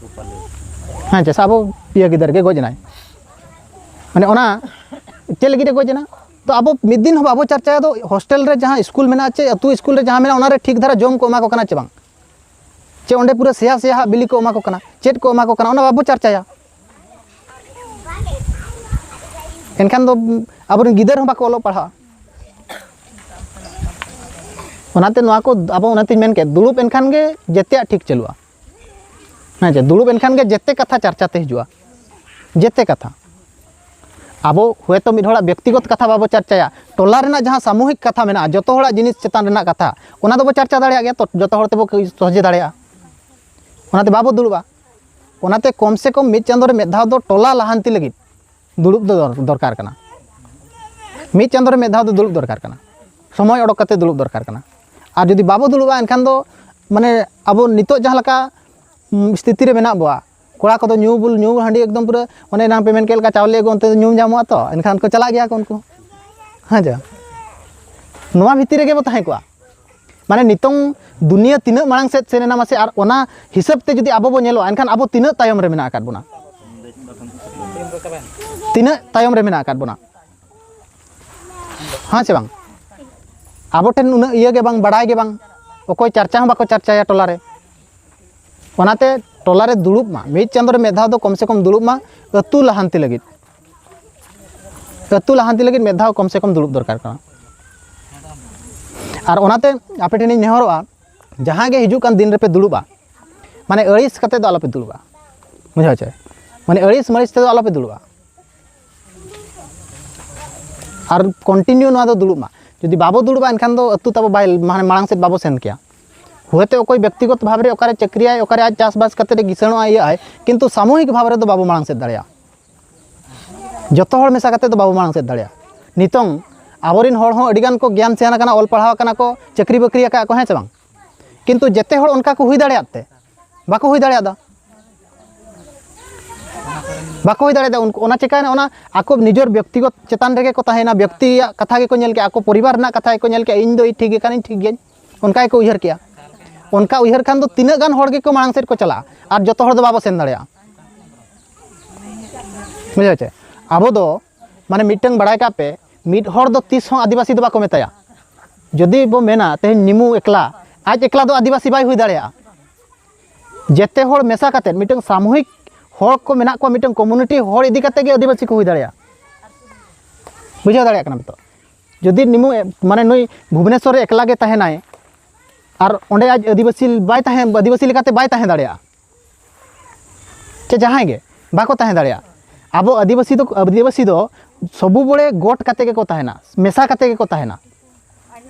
ᱦᱮᱸ ᱪᱮ? ᱥᱮ ᱟᱵᱚ ᱤᱭᱟᱹ ᱜᱤᱫᱟᱹᱨ ᱜᱮ ᱜᱚᱡ ᱮᱱᱟᱭ, ᱢᱟᱱᱮ ᱚᱱᱟ ᱪᱮᱫ ᱞᱟᱹᱜᱤᱫ ᱮ ᱜᱚᱡ ᱮᱱᱟ? ᱛᱚ ᱟᱵᱚ ᱢᱤᱫ ᱫᱤᱱ ᱦᱚᱸ ᱵᱟᱵᱚ ᱪᱟᱨᱪᱟᱭᱟ᱾ ᱫᱚ ᱦᱳᱥᱴᱮᱞ ᱨᱮ ᱡᱟᱦᱟᱸ ᱥᱠᱩᱞ ᱢᱮᱱᱟᱜᱼᱟ ᱪᱮ ᱟᱹᱛᱩ ᱥᱠᱩᱞ ᱨᱮ ᱡᱟᱦᱟᱸ ᱢᱮᱱᱟᱜᱼᱟ, ᱚᱱᱟᱨᱮ ᱴᱷᱤᱠ ᱫᱷᱟᱨᱟ ᱡᱚᱢ ᱠᱚ ᱮᱢᱟ ᱠᱚ ᱠᱟᱱᱟ ᱪᱮ ᱵᱟᱝ? ᱪᱮ ᱚᱸᱰᱮ ᱯᱩᱨᱟᱹ ᱥᱮᱭᱟ ᱥᱮᱭᱟ ᱦᱟᱜ ᱵᱤᱞᱤ ᱠᱚ ᱮᱢᱟ ᱠᱚ ᱠᱟᱱᱟ, ᱪᱮᱫ ᱠᱚ ᱮᱢᱟ ᱠᱚ ᱠᱟᱱᱟ, ᱚᱱᱟ ᱵᱟᱵᱚ ᱪᱟᱨᱪᱟᱭᱟ᱾ ᱮᱱᱠᱷᱟᱱ ᱫᱚ ᱟᱵᱚᱨᱮᱱ ᱜᱤᱫᱟᱹᱨ ᱦᱚᱸ ᱵᱟᱠᱚ ᱚᱞᱚᱜ ᱯᱟᱲᱦᱟᱜᱼᱟ᱾ ᱚᱱᱟᱛᱮ ᱱᱚᱣᱟ ᱠᱚ ᱟᱵᱚ, ᱚᱱᱟᱛᱮᱧ ᱢᱮᱱ ᱠᱮᱫ, ᱫᱩᱲᱩᱵ ᱮᱱᱠᱷᱟᱱ ᱜᱮ ᱡᱮᱛᱮᱭᱟᱜ ᱴᱷᱤᱠ ᱪᱟᱹᱞᱩᱜᱼᱟ᱾ ᱦᱮᱸ ᱪᱮ? ᱫᱩᱲᱩᱵ ᱮᱱᱠᱷᱟᱱ ᱜᱮ ᱡᱮᱛᱮ ᱠᱟᱛᱷᱟ ᱪᱟᱨᱪᱟ ᱛᱮ ᱦᱤᱡᱩᱜᱼᱟ, ᱡᱮᱛᱮ ᱠᱟᱛᱷᱟ᱾ ᱟᱵᱚ ᱦᱚᱭᱛᱳ ᱢᱤᱫ ᱦᱚᱲᱟᱜ ᱵᱮᱠᱛᱤᱜᱚᱛ ᱠᱟᱛᱷᱟ ᱵᱟᱵᱚ ᱪᱟᱨᱪᱟᱭᱟ, ᱴᱚᱞᱟ ᱨᱮᱱᱟᱜ ᱡᱟᱦᱟᱸ ᱥᱟᱢᱩᱦᱤᱠ ᱠᱟᱛᱷᱟ ᱢᱮᱱᱟᱜᱼᱟ, ᱡᱚᱛᱚ ᱦᱚᱲᱟᱜ ᱡᱤᱱᱤᱥ ᱪᱮᱛᱟᱱ ᱨᱮᱱᱟᱜ ᱠᱟᱛᱷᱟ, ᱚᱱᱟ ᱫᱚᱵᱚ ᱪᱟᱨᱪᱟ ᱫᱟᱲᱮᱭᱟᱜ ᱜᱮᱭᱟ, ᱛᱚ ᱡᱚᱛᱚ ᱦᱚᱲ ᱛᱮᱵᱚ ᱥᱚᱡᱷᱮ ᱫᱟᱲᱮᱭᱟᱜᱼᱟ᱾ ᱚᱱᱟᱛᱮ ᱵᱟᱵᱚ ᱫᱩᱲᱩᱵᱼᱟ᱾ ᱚᱱᱟᱛᱮ ᱠᱚᱢ ᱥᱮ ᱠᱚᱢ ᱢᱤᱫ ᱪᱟᱸᱫᱳ ᱨᱮ ᱢᱤᱫ ᱫᱷᱟᱣ ᱫᱚ ᱴᱚᱞᱟ ᱞᱟᱦᱟᱱᱛᱤ ᱞᱟᱹᱜᱤᱫ ᱫᱩᱲᱩᱵ ᱫᱚ ᱫᱚᱨ- ᱫᱚᱨᱠᱟᱨ ᱠᱟᱱᱟ᱾ ᱢᱤᱫ ᱪᱟᱸᱫᱳ ᱨᱮ ᱢᱤᱫ ᱫᱷᱟᱣ ᱫᱚ ᱫᱩᱲᱩᱵ ᱫᱚᱨᱠᱟᱨ ᱠᱟᱱᱟ, ᱥᱚᱢᱚᱭ ᱚᱰᱚᱠ ᱠᱟᱛᱮ ᱫᱩᱲᱩᱵ ᱫᱚᱨᱠᱟᱨ ᱠᱟᱱᱟ᱾ ᱟᱨ ᱡᱩᱫᱤ ᱵᱟᱵᱚ ᱫᱩᱲᱩᱵᱼᱟ, ᱮᱱᱠᱷᱟᱱ ᱫᱚ ᱢᱟᱱᱮ ᱟᱵᱚ ᱱᱤᱛᱚᱜ ᱡᱟᱦᱟᱸ ᱞᱮᱠᱟ ᱩᱢ, ᱥᱛᱷᱤᱛᱤ ᱨᱮ ᱢᱮᱱᱟᱜ ᱵᱚᱣᱟ, ᱠᱚᱲᱟ ᱠᱚᱫᱚ ᱧᱩ ᱵᱩᱞ, ᱧᱩ ᱦᱟᱺᱰᱤ ᱮᱠᱫᱚᱢ ᱯᱩᱨᱟᱹ, ᱚᱱᱮ ᱮᱱᱟᱝ ᱯᱮ ᱢᱮᱱ ᱠᱮᱫ ᱞᱮᱠᱟ, ᱪᱟᱣᱞᱮ ᱟᱹᱜᱩ ᱚᱱᱛᱮ ᱫᱚ ᱧᱩ ᱧᱟᱢᱚᱜᱼᱟ ᱛᱚ, ᱮᱱᱠᱷᱟᱱ ᱠᱚ ᱪᱟᱞᱟᱜ ᱜᱮᱭᱟ ᱠᱚ ᱩᱱᱠᱩ᱾ ᱦᱮᱸ ᱪᱮ? ᱱᱚᱣᱟ ᱵᱷᱤᱛᱤᱨ ᱨᱮᱜᱮ ᱵᱚ ᱛᱟᱦᱮᱸ ᱠᱚᱜᱼᱟ᱾ ᱢᱟᱱᱮ ᱱᱤᱛᱚᱝ ᱫᱩᱱᱤᱭᱟᱹ ᱛᱤᱱᱟᱹᱜ ᱢᱟᱲᱟᱝ ᱥᱮᱫ ᱥᱮᱱ ᱮᱱᱟ ᱢᱟᱥᱮ, ᱟᱨ ᱚᱱᱟ ᱦᱤᱥᱟᱹᱵ ᱛᱮ ᱡᱩᱫᱤ ᱟᱵᱚ ᱵᱚ ᱧᱮᱞᱚᱜᱼᱟ, ᱮᱱᱠᱷᱟᱱ ᱟᱵᱚ ᱛᱤᱱᱟᱹᱜ ᱛᱟᱭᱚᱢ ᱨᱮ ᱢᱮᱱᱟᱜ ᱟᱠᱟᱫ ᱵᱚᱱᱟ? ᱛᱤᱱᱟᱹᱜ ᱛᱟᱭᱚᱢ ᱨᱮ ᱢᱮᱱᱟᱜ ᱟᱠᱟᱫ ᱵᱚᱱᱟ? ᱦᱮᱸ ᱥᱮ ᱵᱟᱝ? ᱟᱵᱚ ᱴᱷᱮᱱ ᱩᱱᱟᱹᱜ ᱤᱭᱟᱹ ᱜᱮ ᱵᱟᱝ, ᱵᱟᱲᱟᱭ ᱜᱮ ᱵᱟᱝ, ᱚᱠᱚᱭ ᱪᱟᱨᱪᱟ ᱦᱚᱸ ᱵᱟᱠᱚ ᱪᱟᱨᱪᱟᱭᱟ ᱴᱚᱞᱟ ᱨᱮ᱾ ᱚᱱᱟᱛᱮ ᱴᱚᱞᱟ ᱨᱮ ᱫᱩᱲᱩᱵ ᱢᱟ, ᱢᱤᱫ ᱪᱟᱸᱫᱳ ᱨᱮ ᱢᱤᱫ ᱫᱷᱟᱣ ᱫᱚ ᱠᱚᱢ ᱥᱮ ᱠᱚᱢ ᱫᱩᱲᱩᱵ ᱢᱟ, ᱟᱹᱛᱩ ᱞᱟᱦᱟᱱᱛᱤ ᱞᱟᱹᱜᱤᱫ᱾ ᱟᱹᱛᱩ ᱞᱟᱦᱟᱱᱛᱤ ᱞᱟᱹᱜᱤᱫ ᱢᱤᱫ ᱫᱷᱟᱣ ᱠᱚᱢ ᱥᱮ ᱠᱚᱢ ᱫᱩᱲᱩᱵ ᱫᱚᱨᱠᱟᱨ ᱠᱟᱱᱟ᱾ ᱟᱨ ᱚᱱᱟᱛᱮ ᱟᱯᱮ ᱴᱷᱮᱱᱤᱧ ᱱᱮᱦᱚᱨᱚᱜᱼᱟ, ᱡᱟᱦᱟᱸ ᱜᱮ ᱦᱤᱡᱩᱜ ᱠᱟᱱ ᱫᱤᱱ ᱨᱮᱯᱮ ᱫᱩᱲᱩᱵᱼᱟ, ᱢᱟᱱᱮ ᱟᱹᱲᱤᱥ ᱠᱟᱛᱮ ᱫᱚ ᱟᱞᱚᱯᱮ ᱫᱩᱲᱩᱵᱼᱟ᱾ ᱵᱩᱡᱷᱟᱹᱣ ᱪᱮ? ᱢᱟᱱᱮ ᱟᱹᱲᱤᱥ ᱢᱟᱹᱲᱤᱥ ᱛᱮᱫᱚ ᱟᱞᱚᱯᱮ ᱫᱩᱲᱩᱵᱼᱟ᱾ ᱟᱨ continue ᱱᱚᱣᱟ ᱫᱚ ᱫᱩᱲᱩᱵ ᱢᱟ᱾ ᱡᱩᱫᱤ ᱵᱟᱵᱚ ᱫᱩᱲᱩᱵᱼᱟ, ᱮᱱᱠᱷᱟᱱ ᱫᱚ ᱟᱹᱛᱩ ᱛᱟᱵᱚ ᱵᱟᱭ, ᱢᱟᱱᱮ ᱢᱟᱲᱟᱝ ᱥᱮᱫ ᱵᱟᱵᱚ ᱥᱮᱱ ᱠᱮᱭᱟ᱾ ᱦᱚᱭᱛᱳ ᱚᱠᱚᱭ ᱵᱮᱠᱛᱤᱜᱚᱛ ᱵᱷᱟᱵᱽ ᱨᱮ ᱚᱠᱟᱨᱮ ᱪᱟᱹᱠᱨᱤᱭᱟᱭ, ᱚᱠᱟᱨᱮ ᱟᱡ ᱪᱟᱥᱵᱟᱥ ᱠᱟᱛᱮ ᱨᱮ ᱠᱤᱥᱟᱹᱬᱚᱜᱼᱟᱭ, ᱤᱭᱟᱹᱜᱼᱟᱭ, ᱠᱤᱱᱛᱩ ᱥᱟᱢᱩᱦᱤᱠ ᱵᱷᱟᱵᱽ ᱨᱮᱫᱚ ᱵᱟᱵᱚ ᱢᱟᱲᱟᱝ ᱥᱮᱫ ᱫᱟᱲᱮᱭᱟᱜᱼᱟ᱾ ᱡᱚᱛᱚ ᱦᱚᱲ ᱢᱮᱥᱟ ᱠᱟᱛᱮ ᱫᱚ ᱵᱟᱵᱚ ᱢᱟᱲᱟᱝ ᱥᱮᱫ ᱫᱟᱲᱮᱭᱟᱜᱼᱟ᱾ ᱱᱤᱛᱚᱝ ᱟᱵᱚᱨᱮᱱ ᱦᱚᱲ ᱦᱚᱸ ᱟᱹᱰᱤ ᱜᱟᱱ ᱠᱚ ᱜᱮᱭᱟᱱ ᱥᱮᱭᱟᱱ ᱟᱠᱟᱱᱟ, ᱚᱞ ᱯᱟᱲᱦᱟᱣ ᱟᱠᱟᱱᱟ ᱠᱚ, ᱪᱟᱹᱠᱨᱤ ᱵᱟᱹᱠᱨᱤ ᱟᱠᱟᱫ ᱠᱚ, ᱦᱮᱸ ᱥᱮ ᱵᱟᱝ? ᱠᱤᱱᱛᱩ ᱡᱮᱛᱮ ᱦᱚᱲ ᱚᱱᱠᱟ ᱠᱚ ᱦᱩᱭ ᱫᱟᱲᱮᱭᱟᱜ ᱛᱮ ᱵᱟᱠᱚ ᱦᱩᱭ ᱫᱟᱲᱮᱭᱟᱫᱟ᱾ ᱵᱟᱠᱚ ᱦᱩᱭ ᱫᱟᱲᱮᱭᱟᱫᱟ᱾ ᱩᱱᱠᱩ ᱚᱱᱟ ᱪᱤᱠᱟᱹᱭᱮᱱᱟ, ᱚᱱᱟ ᱟᱠᱚ ᱱᱤᱡᱮᱨ ᱵᱮᱠᱛᱤᱜᱚᱛ ᱪᱮᱛᱟᱱ ᱨᱮᱜᱮ ᱠᱚ ᱛᱟᱦᱮᱸᱭᱮᱱᱟ, ᱵᱮᱠᱛᱤᱭᱟᱜ ᱠᱟᱛᱷᱟ ᱜᱮᱠᱚ ᱧᱮᱞ ᱠᱮᱜᱼᱟ, ᱟᱠᱚ ᱯᱚᱨᱤᱵᱟᱨ ᱨᱮᱱᱟᱜ ᱠᱟᱛᱷᱟ ᱜᱮᱠᱚ ᱧᱮᱞ ᱠᱮᱜᱼᱟ, ᱤᱧ ᱫᱚ ᱴᱷᱤᱠ ᱜᱮ ᱠᱟᱹᱱᱟᱹᱧ, ᱴᱷᱤᱠ ᱜᱮᱭᱟᱹᱧ, ᱚᱱᱠᱟ ᱜᱮᱠᱚ ᱩᱭᱦᱟᱹᱨ ᱠᱮᱜᱼᱟ᱾ ᱚᱱᱠᱟ ᱩᱭᱦᱟᱹᱨ ᱠᱷᱟᱱ ᱫᱚ ᱛᱤᱱᱟᱹᱜ ᱜᱟᱱ ᱦᱚᱲ ᱜᱮᱠᱚ ᱢᱟᱲᱟᱝ ᱥᱮᱫ ᱠᱚ ᱪᱟᱞᱟᱜᱼᱟ, ᱟᱨ ᱡᱚᱛᱚ ᱦᱚᱲ ᱫᱚ ᱵᱟᱵᱚ ᱥᱮᱱ ᱫᱟᱲᱮᱭᱟᱜᱼᱟ᱾ ᱵᱩᱡᱷᱟᱹᱣ ᱪᱮ? ᱟᱵᱚ ᱫᱚ ᱢᱟᱱᱮ ᱢᱤᱫᱴᱟᱝ ᱵᱟᱲᱟᱭ ᱠᱟᱜ ᱯᱮ, ᱢᱤᱫ ᱦᱚᱲ ᱫᱚ ᱛᱤᱥ ᱦᱚᱸ ᱟᱹᱫᱤᱵᱟᱹᱥᱤ ᱫᱚ ᱵᱟᱠᱚ ᱢᱮᱛᱟᱭᱟ᱾ ᱡᱩᱫᱤ ᱵᱚ ᱢᱮᱱᱟ ᱛᱮᱦᱮᱧ ᱱᱤᱢᱩ ᱮᱠᱞᱟ, ᱟᱡ ᱮᱠᱞᱟ ᱫᱚ ᱟᱹᱫᱤᱵᱟᱹᱥᱤ ᱵᱟᱭ ᱦᱩᱭ ᱫᱟᱲᱮᱭᱟᱜᱼᱟ᱾ ᱡᱮᱛᱮ ᱦᱚᱲ ᱢᱮᱥᱟ ᱠᱟᱛᱮᱫ ᱢᱤᱫᱴᱟᱝ ᱥᱟᱢᱩᱦᱤᱠ ᱦᱚᱲ ᱠᱚ ᱢᱮᱱᱟᱜ ᱠᱚᱣᱟ, ᱢᱤᱫᱴᱟᱝ community ᱦᱚᱲ ᱤᱫᱤ ᱠᱟᱛᱮ ᱜᱮ ᱟᱹᱫᱤᱵᱟᱹᱥᱤ ᱠᱚ ᱦᱩᱭ ᱫᱟᱲᱮᱭᱟᱜᱼᱟ᱾ ᱵᱩᱡᱷᱟᱹᱣ ᱫᱟᱲᱮᱭᱟᱜ ᱠᱟᱱᱟ ᱯᱮ ᱛᱚ? ᱡᱩᱫᱤ ᱱᱤᱢᱩ ᱮ-, ᱢᱟᱱᱮ ᱱᱩᱭ ᱵᱷᱩᱵᱽᱱᱮᱥᱚᱨ ᱨᱮ ᱮᱠᱞᱟ ᱜᱮ ᱛᱟᱦᱮᱱᱟᱭ, ᱟᱨ ᱚᱸᱰᱮ ᱟᱡ ᱟᱹᱫᱤᱵᱟᱹᱥᱤ ᱵᱟᱭ ᱛᱟᱦᱮᱸ, ᱟᱹᱫᱤᱵᱟᱹᱥᱤ ᱞᱮᱠᱟᱛᱮ ᱵᱟᱭ ᱛᱟᱦᱮᱸ ᱫᱟᱲᱮᱭᱟᱜᱼᱟ, ᱪᱮ ᱡᱟᱦᱟᱸᱭ ᱜᱮ ᱵᱟᱠᱚ ᱛᱟᱦᱮᱸ ᱫᱟᱲᱮᱭᱟᱜᱼᱟ᱾ ᱟᱵᱚ ᱟᱹᱫᱤᱵᱟᱹᱥᱤ ᱫᱚ, ᱟᱹᱫᱤᱵᱟᱹᱥᱤ ᱫᱚ ᱥᱚᱵᱩ ᱵᱚᱲᱮ ᱜᱚᱴ ᱠᱟᱛᱮ ᱜᱮᱠᱚ ᱛᱟᱦᱮᱱᱟ, ᱢᱮᱥᱟ ᱠᱟᱛᱮ ᱜᱮᱠᱚ ᱛᱟᱦᱮᱱᱟ᱾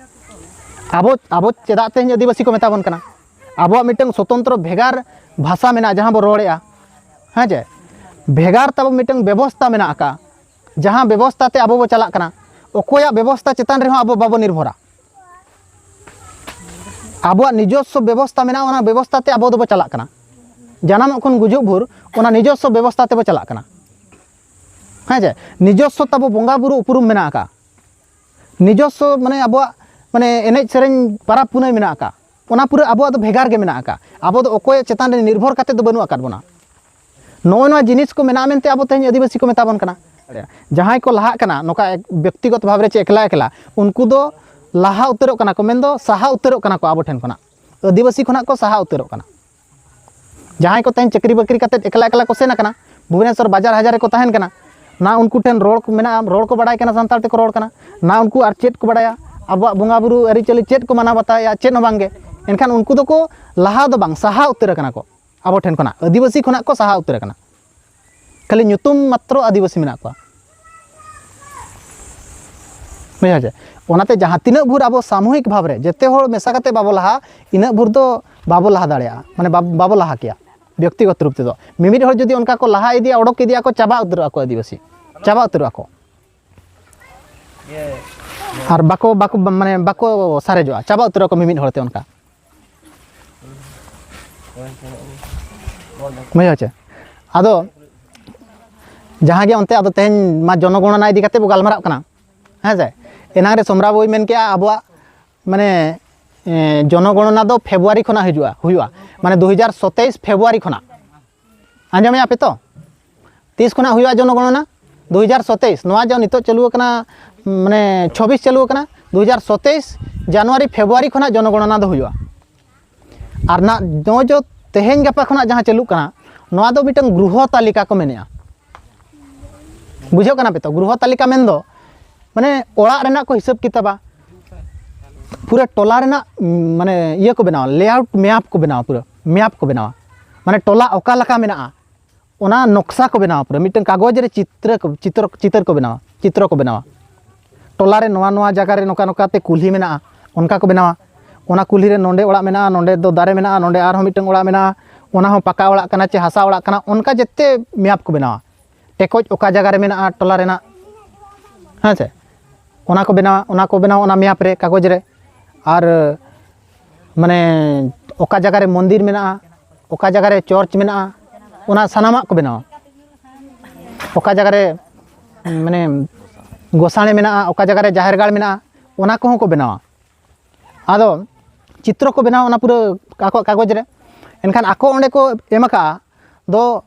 ᱟᱵᱚ, ᱟᱵᱚ ᱪᱮᱫᱟᱜ ᱛᱮᱦᱮᱧ ᱟᱹᱫᱤᱵᱟᱹᱥᱤ ᱠᱚ ᱢᱮᱛᱟ ᱵᱚᱱ ᱠᱟᱱᱟ? ᱟᱵᱚᱣᱟᱜ ᱢᱤᱫᱴᱟᱝ ᱥᱚᱛᱚᱱᱛᱨᱚ ᱵᱷᱮᱜᱟᱨ ᱵᱷᱟᱥᱟ ᱢᱮᱱᱟᱜᱼᱟ, ᱡᱟᱦᱟᱸ ᱵᱚ ᱨᱚᱲᱮᱜᱼᱟ, ᱦᱮᱸ ᱪᱮ? ᱵᱷᱮᱜᱟᱨ ᱛᱟᱵᱚ ᱢᱤᱫᱴᱟᱝ ᱵᱮᱵᱚᱥᱛᱟ ᱢᱮᱱᱟᱜ ᱟᱠᱟᱫᱼᱟ, ᱡᱟᱦᱟᱸ ᱵᱮᱵᱚᱥᱛᱟ ᱛᱮ ᱟᱵᱚ ᱵᱚ ᱪᱟᱞᱟᱜ ᱠᱟᱱᱟ, ᱚᱠᱚᱭᱟᱜ ᱵᱮᱵᱚᱥᱛᱟ ᱪᱮᱛᱟᱱ ᱨᱮᱦᱚᱸ ᱟᱵᱚ ᱵᱟᱵᱚ ᱱᱤᱨᱵᱷᱚᱨᱟ᱾ ᱟᱵᱚᱣᱟᱜ ᱱᱤᱡᱚᱥᱥᱚ ᱵᱮᱵᱚᱥᱛᱟ ᱢᱮᱱᱟᱜᱼᱟ, ᱚᱱᱟ ᱵᱮᱵᱚᱥᱛᱟ ᱛᱮ ᱟᱵᱚ ᱫᱚᱵᱚ ᱪᱟᱞᱟᱜ ᱠᱟᱱᱟ᱾ ᱡᱟᱱᱟᱢᱚᱜ ᱠᱷᱚᱱ ᱜᱩᱡᱩᱜ ᱵᱷᱳᱨ ᱚᱱᱟ ᱱᱤᱡᱚᱥᱥᱚ ᱵᱮᱵᱚᱥᱛᱟ ᱛᱮᱵᱚ ᱪᱟᱞᱟᱜ ᱠᱟᱱᱟ᱾ ᱦᱮᱸ ᱪᱮ? ᱱᱤᱡᱚᱥᱥᱚ ᱛᱟᱵᱚ ᱵᱚᱸᱜᱟ ᱵᱩᱨᱩ ᱩᱯᱨᱩᱢ ᱢᱮᱱᱟᱜ ᱟᱠᱟᱫᱼᱟ᱾ ᱱᱤᱡᱚᱥᱥᱚ ᱢᱟᱱᱮ ᱟᱵᱚᱣᱟᱜ ᱢᱟᱱᱮ ᱮᱱᱮᱡ ᱥᱮᱨᱮᱧ ᱯᱟᱨᱟᱵᱽ ᱯᱩᱱᱟᱹᱭ ᱢᱮᱱᱟᱜ ᱟᱠᱟᱫᱼᱟ, ᱚᱱᱟ ᱯᱩᱨᱟᱹ ᱟᱵᱚᱣᱟᱜ ᱫᱚ ᱵᱷᱮᱜᱟᱨ ᱜᱮ ᱢᱮᱱᱟᱜ ᱟᱠᱟᱫᱼᱟ᱾ ᱟᱵᱚ ᱫᱚ ᱚᱠᱚᱭ ᱪᱮᱛᱟᱱ ᱨᱮ ᱱᱤᱨᱵᱷᱚᱨ ᱠᱟᱛᱮ ᱫᱚ ᱵᱟᱹᱱᱩᱜ ᱟᱠᱟᱫ ᱵᱚᱱᱟ᱾ ᱱᱚᱜᱼᱚᱭ ᱱᱚᱣᱟ ᱡᱤᱱᱤᱥ ᱠᱚ ᱢᱮᱱᱟᱜᱼᱟ ᱢᱮᱱᱛᱮ ᱟᱵᱚ ᱛᱮᱦᱮᱧ ᱟᱹᱫᱤᱵᱟᱹᱥᱤ ᱠᱚ ᱢᱮᱛᱟ ᱵᱚᱱ ᱠᱟᱱᱟ᱾ ᱡᱟᱦᱟᱸᱭ ᱠᱚ ᱞᱟᱦᱟᱜ ᱠᱟᱱᱟ ᱱᱚᱝᱠᱟ ᱮᱠ-, ᱵᱮᱠᱛᱤᱜᱚᱛ ᱵᱷᱟᱵᱽ ᱨᱮ ᱪᱮ ᱮᱠᱞᱟ ᱮᱠᱞᱟ, ᱩᱱᱠᱩ ᱫᱚ ᱞᱟᱦᱟ ᱩᱛᱟᱹᱨᱚᱜ ᱠᱟᱱᱟ ᱠᱚ, ᱢᱮᱱᱫᱚ ᱥᱟᱦᱟ ᱩᱛᱟᱹᱨᱚᱜ ᱠᱟᱱᱟ ᱠᱚ ᱟᱵᱚ ᱴᱷᱮᱱ ᱠᱷᱚᱱᱟᱜ, ᱟᱹᱫᱤᱵᱟᱹᱥᱤ ᱠᱷᱚᱱᱟᱜ ᱠᱚ ᱥᱟᱦᱟ ᱩᱛᱟᱹᱨᱚᱜ ᱠᱟᱱᱟ᱾ ᱡᱟᱦᱟᱸᱭ ᱠᱚ ᱛᱮᱦᱮᱧ ᱪᱟᱹᱠᱨᱤ ᱵᱟᱹᱠᱨᱤ ᱠᱟᱛᱮᱫ ᱮᱠᱞᱟ ᱮᱠᱞᱟ ᱠᱚ ᱥᱮᱱ ᱟᱠᱟᱱᱟ, ᱵᱷᱩᱵᱽᱱᱮᱥᱚᱨ ᱵᱟᱡᱟᱨ ᱦᱟᱡᱟᱨ ᱨᱮᱠᱚ ᱛᱟᱦᱮᱱ ᱠᱟᱱᱟ, ᱱᱟ ᱩᱱᱠᱩ ᱴᱷᱮᱱ ᱨᱚᱲ ᱠᱚ ᱢᱮᱱᱟᱜᱼᱟ, ᱨᱚᱲ ᱠᱚ ᱵᱟᱲᱟᱭ ᱠᱟᱱᱟ, ᱥᱟᱱᱛᱟᱲ ᱛᱮᱠᱚ ᱨᱚᱲ ᱠᱟᱱᱟ, ᱱᱟ ᱩᱱᱠᱩ ᱟᱨ ᱪᱮᱫ ᱠᱚ ᱵᱟᱲᱟᱭᱟ, ᱟᱵᱚᱣᱟᱜ ᱵᱚᱸᱜᱟ ᱵᱩᱨᱩ ᱟᱹᱨᱤᱪᱟᱹᱞᱤ ᱪᱮᱫ ᱠᱚ ᱢᱟᱱᱟᱣ ᱵᱟᱛᱟᱣᱮᱫᱼᱟ, ᱪᱮᱫ ᱦᱚᱸ ᱵᱟᱝᱜᱮ᱾ ᱮᱱᱠᱷᱟᱱ ᱩᱱᱠᱩ ᱫᱚᱠᱚ ᱞᱟᱦᱟ ᱫᱚ ᱵᱟᱝ, ᱥᱟᱦᱟ ᱩᱛᱟᱹᱨ ᱟᱠᱟᱱᱟ ᱠᱚ, ᱟᱵᱚ ᱴᱷᱮᱱ ᱠᱷᱚᱱᱟᱜ, ᱟᱹᱫᱤᱵᱟᱹᱥᱤ ᱠᱷᱚᱱᱟᱜ ᱠᱚ ᱥᱟᱦᱟ ᱩᱛᱟᱹᱨ ᱟᱠᱟᱱᱟ᱾ ᱠᱷᱟᱹᱞᱤ ᱧᱩᱛᱩᱢ ᱢᱟᱛᱨᱚ ᱟᱹᱫᱤᱵᱟᱹᱥᱤ ᱢᱮᱱᱟᱜ ᱠᱚᱣᱟ᱾ ᱵᱩᱡᱷᱟᱹᱣ ᱪᱮ? ᱚᱱᱟᱛᱮ ᱡᱟᱦᱟᱸ ᱛᱤᱱᱟᱹᱜ ᱵᱷᱳᱨ ᱟᱵᱚ ᱥᱟᱢᱩᱦᱤᱠ ᱵᱷᱟᱵᱽ ᱨᱮ ᱡᱮᱛᱮ ᱦᱚᱲ ᱢᱮᱥᱟ ᱠᱟᱛᱮ ᱵᱟᱵᱚ ᱞᱟᱦᱟ, ᱤᱱᱟᱹᱜ ᱵᱷᱳᱨ ᱫᱚ ᱵᱟᱵᱚ ᱞᱟᱦᱟ ᱫᱟᱲᱮᱭᱟᱜᱼᱟ, ᱢᱟᱱᱮ ᱵᱟᱵ-, ᱵᱟᱵᱚ ᱞᱟᱦᱟ ᱠᱮᱭᱟ᱾ ᱵᱮᱠᱛᱤᱜᱚᱛ ᱨᱩᱯ ᱛᱮᱫᱚ ᱢᱤᱢᱤᱫ ᱦᱚᱲ ᱡᱩᱫᱤ ᱚᱱᱠᱟ ᱠᱚ ᱞᱟᱦᱟ ᱤᱫᱤᱭᱟ, ᱚᱰᱚᱠ ᱤᱫᱤᱭᱟ ᱠᱚ, ᱪᱟᱵᱟ ᱩᱛᱟᱹᱨᱚᱜᱼᱟ ᱠᱚ ᱟᱹᱫᱤᱵᱟᱹᱥᱤ, ᱪᱟᱵᱟ ᱩᱛᱟᱹᱨᱚᱜᱼᱟ ᱠᱚ᱾ ᱟᱨ ᱵᱟᱠᱚ, ᱵᱟᱠᱚ, ᱢᱟᱱᱮ ᱵᱟᱠᱚ ᱥᱟᱨᱮᱡᱚᱜᱼᱟ, ᱪᱟᱵᱟ ᱩᱛᱟᱹᱨᱚᱜᱼᱟ ᱠᱚ ᱢᱤᱢᱤᱫ ᱦᱚᱲᱛᱮ ᱚᱱᱠᱟ᱾ ᱵᱩᱡᱷᱟᱹᱣ ᱪᱮ? ᱟᱫᱚ ᱡᱟᱦᱟᱸ ᱜᱮ ᱚᱱᱛᱮ, ᱟᱫᱚ ᱛᱮᱦᱮᱧ ᱢᱟ ᱡᱚᱱᱚᱜᱚᱬᱚᱱᱟ ᱤᱫᱤ ᱠᱟᱛᱮ ᱵᱚ ᱜᱟᱞᱢᱟᱨᱟᱜ ᱠᱟᱱᱟ, ᱦᱮᱸ ᱥᱮ? ᱮᱱᱟᱝ ᱨᱮ ᱥᱚᱢᱨᱟ ᱵᱟᱹᱵᱩᱭ ᱢᱮᱱ ᱠᱮᱜᱼᱟ ᱟᱵᱚᱣᱟᱜ, ᱢᱟᱱᱮ, ᱮ, ᱡᱚᱱᱚᱜᱚᱬᱚᱱᱟ ᱫᱚ ᱯᱷᱮᱵᱽᱨᱩᱣᱟᱨᱤ ᱠᱷᱚᱱᱟᱜ ᱦᱤᱡᱩᱜᱼᱟ, ᱦᱩᱭᱩᱜᱼᱟ, ᱢᱟᱱᱮ ᱫᱩ ᱦᱟᱡᱟᱨ ᱥᱚᱛᱮᱭᱤᱥ ᱯᱷᱮᱵᱽᱨᱩᱣᱟᱨᱤ ᱠᱷᱚᱱᱟᱜ᱾ ᱟᱸᱡᱚᱢᱮᱜᱼᱟ ᱯᱮ ᱛᱚ? ᱛᱤᱥ ᱠᱷᱚᱱᱟᱜ ᱦᱩᱭᱩᱜᱼᱟ ᱡᱚᱱᱚᱜᱚᱬᱚᱱᱟ? ᱫᱩ ᱦᱟᱡᱟᱨ ᱥᱚᱛᱮᱭᱤᱥ, ᱱᱚᱣᱟ ᱡᱮ ᱱᱤᱛᱚᱜ ᱪᱟᱹᱞᱩ ᱟᱠᱟᱱᱟ, ᱢᱟᱱᱮ ᱪᱷᱚᱵᱤᱥ ᱪᱟᱹᱞᱩ ᱟᱠᱟᱱᱟ, ᱫᱩ ᱦᱟᱡᱟᱨ ᱥᱚᱛᱮᱭᱤᱥ ᱡᱟᱱᱩᱣᱟᱨᱤ ᱯᱷᱮᱵᱽᱨᱩᱣᱟᱨᱤ ᱠᱷᱚᱱᱟᱜ ᱡᱚᱱᱚᱜᱚᱬᱚᱱᱟ ᱫᱚ ᱦᱩᱭᱩᱜᱼᱟ᱾ ᱟᱨ ᱱᱟᱜ ᱱᱚᱜᱼᱚᱭ ᱡᱮ ᱛᱮᱦᱮᱧ ᱜᱟᱯᱟ ᱠᱷᱚᱱᱟᱜ ᱡᱟᱦᱟᱸ ᱪᱟᱹᱞᱩᱜ ᱠᱟᱱᱟ, ᱱᱚᱣᱟ ᱫᱚ ᱢᱤᱫᱴᱟᱝ ᱜᱨᱚᱦᱚ ᱛᱟᱹᱞᱤᱠᱟ ᱠᱚ ᱢᱮᱱᱮᱜᱼᱟ᱾ ᱵᱩᱡᱷᱟᱹᱣ ᱠᱟᱱᱟ ᱯᱮ ᱛᱚ? ᱜᱨᱚᱦᱚ ᱛᱟᱹᱞᱤᱠᱟ ᱢᱮᱱᱫᱚ ᱢᱟᱱᱮ ᱚᱲᱟᱜ ᱨᱮᱱᱟᱜ ᱠᱚ ᱦᱤᱥᱟᱹᱵ ᱠᱤᱛᱟᱹᱵᱟ, ᱯᱩᱨᱟᱹ ᱴᱚᱞᱟ ᱨᱮᱱᱟᱜ, ᱩᱢ, ᱢᱟᱱᱮ ᱤᱭᱟᱹ ᱠᱚ ᱵᱮᱱᱟᱣᱟ, ᱞᱮᱟᱣᱩᱴ ᱢᱮᱯ ᱠᱚ ᱵᱮᱱᱟᱣᱟ, ᱯᱩᱨᱟᱹ ᱢᱮᱯ ᱠᱚ ᱵᱮᱱᱟᱣᱟ, ᱢᱟᱱᱮ ᱴᱚᱞᱟ ᱚᱠᱟ ᱞᱮᱠᱟ ᱢᱮᱱᱟᱜᱼᱟ ᱚᱱᱟ ᱱᱚᱠᱥᱟ ᱠᱚ ᱵᱮᱱᱟᱣᱟ, ᱯᱩᱨᱟᱹ ᱢᱤᱫᱴᱟᱝ ᱠᱟᱜᱚᱡᱽ ᱨᱮ ᱪᱤᱛᱨᱚ ᱠᱚ, ᱪᱤᱛᱨᱚ, ᱪᱤᱛᱟᱹᱨ ᱠᱚ ᱵᱮᱱᱟᱣᱟ, ᱪᱤᱛᱨᱚ ᱠᱚ ᱵᱮᱱᱟᱣᱟ᱾ ᱴᱚᱞᱟ ᱨᱮ ᱱᱚᱣᱟ ᱱᱚᱣᱟ ᱡᱟᱭᱜᱟ ᱨᱮ ᱱᱚᱝᱠᱟ ᱱᱚᱝᱠᱟ ᱛᱮ ᱠᱩᱞᱦᱤ ᱢᱮᱱᱟᱜᱼᱟ, ᱚᱱᱠᱟ ᱠᱚ ᱵᱮᱱᱟᱣᱟ᱾ ᱚᱱᱟ ᱠᱩᱞᱦᱤ ᱨᱮ ᱱᱚᱰᱮ ᱚᱲᱟᱜ ᱢᱮᱱᱟᱜᱼᱟ, ᱱᱚᱰᱮ ᱫᱚ ᱫᱟᱨᱮ ᱢᱮᱱᱟᱜᱼᱟ, ᱱᱚᱰᱮ ᱟᱨᱦᱚᱸ ᱢᱤᱫᱴᱟᱝ ᱚᱲᱟᱜ ᱢᱮᱱᱟᱜᱼᱟ, ᱚᱱᱟ ᱦᱚᱸ ᱯᱟᱠᱟ ᱚᱲᱟᱜ ᱠᱟᱱᱟ ᱪᱮ ᱦᱟᱥᱟ ᱚᱲᱟᱜ ᱠᱟᱱᱟ, ᱚᱱᱠᱟ ᱡᱮᱛᱮ ᱢᱮᱯ ᱠᱚ ᱵᱮᱱᱟᱣᱟ᱾ ᱴᱮᱠᱚᱡ ᱚᱠᱟ ᱡᱟᱭᱜᱟ ᱨᱮ ᱢᱮᱱᱟᱜᱼᱟ ᱴᱚᱞᱟ ᱨᱮᱱᱟᱜ, ᱦᱮᱸ ᱥᱮ? ᱚᱱᱟ ᱠᱚ ᱵᱮᱱᱟᱣᱟ, ᱚᱱᱟ ᱠᱚ ᱵᱮᱱᱟᱣᱟ ᱚᱱᱟ ᱢᱮᱯ ᱨᱮ, ᱠᱟᱜᱚᱡᱽ ᱨᱮ᱾ ᱟᱨ ᱢᱟᱱᱮ ᱚᱠᱟ ᱡᱟᱭᱜᱟ ᱨᱮ ᱢᱚᱱᱫᱤᱨ ᱢᱮᱱᱟᱜᱼᱟ, ᱚᱠᱟ ᱡᱟᱭᱜᱟ ᱨᱮ ᱪᱚᱨᱪ ᱢᱮᱱᱟᱜᱼᱟ, ᱚᱱᱟ ᱥᱟᱱᱟᱢᱟᱜ ᱠᱚ ᱵᱮᱱᱟᱣᱟ᱾ ᱚᱠᱟ ᱡᱟᱭᱜᱟ ᱨᱮ ᱢᱟᱱᱮ ᱜᱚᱥᱟᱬᱮ ᱢᱮᱱᱟᱜᱼᱟ, ᱚᱠᱟ ᱡᱟᱭᱜᱟ ᱨᱮ ᱡᱟᱦᱮᱨ ᱜᱟᱲ ᱢᱮᱱᱟᱜᱼᱟ, ᱚᱱᱟ ᱠᱚᱦᱚᱸ ᱠᱚ ᱵᱮᱱᱟᱣᱟ᱾ ᱟᱫᱚ ᱪᱤᱛᱨᱚ ᱠᱚ ᱵᱮᱱᱟᱣᱟ ᱚᱱᱟ ᱯᱩᱨᱟᱹ ᱟᱠᱚᱣᱟᱜ ᱠᱟᱜᱚᱡᱽ ᱨᱮ᱾ ᱮᱱᱠᱷᱟᱱ ᱟᱠᱚ ᱚᱸᱰᱮ ᱠᱚ ᱮᱢ ᱟᱠᱟᱫᱼᱟ ᱫᱚ,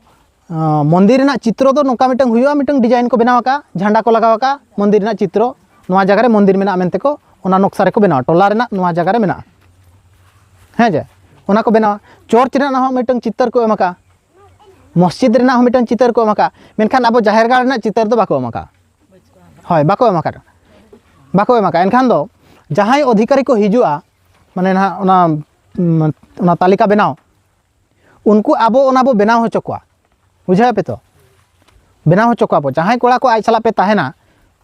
ᱟᱸ, ᱢᱚᱱᱫᱤᱨ ᱨᱮᱱᱟᱜ ᱪᱤᱛᱨᱚ ᱫᱚ ᱱᱚᱝᱠᱟ ᱢᱤᱫᱴᱟᱝ ᱦᱩᱭᱩᱜᱼᱟ, ᱢᱤᱫᱴᱟᱝ ᱰᱤᱡᱟᱭᱤᱱ ᱠᱚ ᱵᱮᱱᱟᱣ ᱟᱠᱟᱫᱼᱟ, ᱡᱷᱟᱱᱰᱟ ᱠᱚ ᱞᱟᱜᱟᱣ ᱟᱠᱟᱫᱼᱟ, ᱢᱚᱱᱫᱤᱨ ᱨᱮᱱᱟᱜ ᱪᱤᱛᱨᱚ, ᱱᱚᱣᱟ ᱡᱟᱭᱜᱟ ᱨᱮ ᱢᱚᱱᱫᱤᱨ ᱢᱮᱱᱟᱜᱼᱟ ᱢᱮᱱᱛᱮ ᱠᱚ ᱚᱱᱟ ᱱᱚᱠᱥᱟ ᱨᱮᱠᱚ ᱵᱮᱱᱟᱣᱟ, ᱴᱚᱞᱟ ᱨᱮᱱᱟᱜ ᱱᱚᱣᱟ ᱡᱟᱭᱜᱟ ᱨᱮ ᱢᱮᱱᱟᱜᱼᱟ, ᱦᱮᱸ ᱡᱮ᱾ ᱚᱱᱟ ᱠᱚ ᱵᱮᱱᱟᱣᱟ᱾ ᱪᱚᱨᱪ ᱨᱮᱱᱟᱜ ᱦᱚᱸ ᱢᱤᱫᱴᱟᱝ ᱪᱤᱛᱟᱹᱨ ᱠᱚ ᱮᱢ ᱟᱠᱟᱫᱼᱟ, ᱢᱚᱥᱡᱤᱫ ᱨᱮᱱᱟᱜ ᱦᱚᱸ ᱢᱤᱫᱴᱟᱝ ᱪᱤᱛᱟᱹᱨ ᱠᱚ ᱮᱢ ᱟᱠᱟᱫᱼᱟ, ᱢᱮᱱᱠᱷᱟᱱ ᱟᱵᱚ ᱡᱟᱦᱮᱨ ᱜᱟᱲ ᱨᱮᱱᱟᱜ ᱪᱤᱛᱟᱹᱨ ᱫᱚ ᱵᱟᱠᱚ ᱮᱢ ᱟᱠᱟᱫᱼᱟ᱾ ᱦᱳᱭ, ᱵᱟᱠᱚ ᱮᱢ ᱟᱠᱟᱫᱼᱟ, ᱵᱟᱠᱚ ᱮᱢ ᱟᱠᱟᱫᱼᱟ᱾ ᱮᱱᱠᱷᱟᱱ ᱫᱚ ᱡᱟᱦᱟᱸᱭ ᱚᱫᱷᱤᱠᱟᱨᱤ ᱠᱚ ᱦᱤᱡᱩᱜᱼᱟ, ᱢᱟᱱᱮ ᱱᱟᱦᱟᱜ ᱚᱱᱟ, ᱩᱢ, ᱚᱱᱟ ᱛᱟᱹᱞᱤᱠᱟ ᱵᱮᱱᱟᱣ, ᱩᱱᱠᱩ ᱟᱵᱚ ᱚᱱᱟ ᱵᱚ ᱵᱮᱱᱟᱣ ᱦᱚᱪᱚ ᱠᱚᱣᱟ, ᱵᱩᱡᱷᱟᱹᱣ ᱯᱮ ᱛᱚ, ᱵᱮᱱᱟᱣ ᱦᱚᱪᱚ ᱠᱚᱣᱟ ᱵᱚ᱾ ᱡᱟᱦᱟᱸᱭ ᱠᱚᱲᱟ ᱠᱚ ᱟᱡ ᱥᱟᱞᱟᱜ ᱯᱮ ᱛᱟᱦᱮᱱᱟ,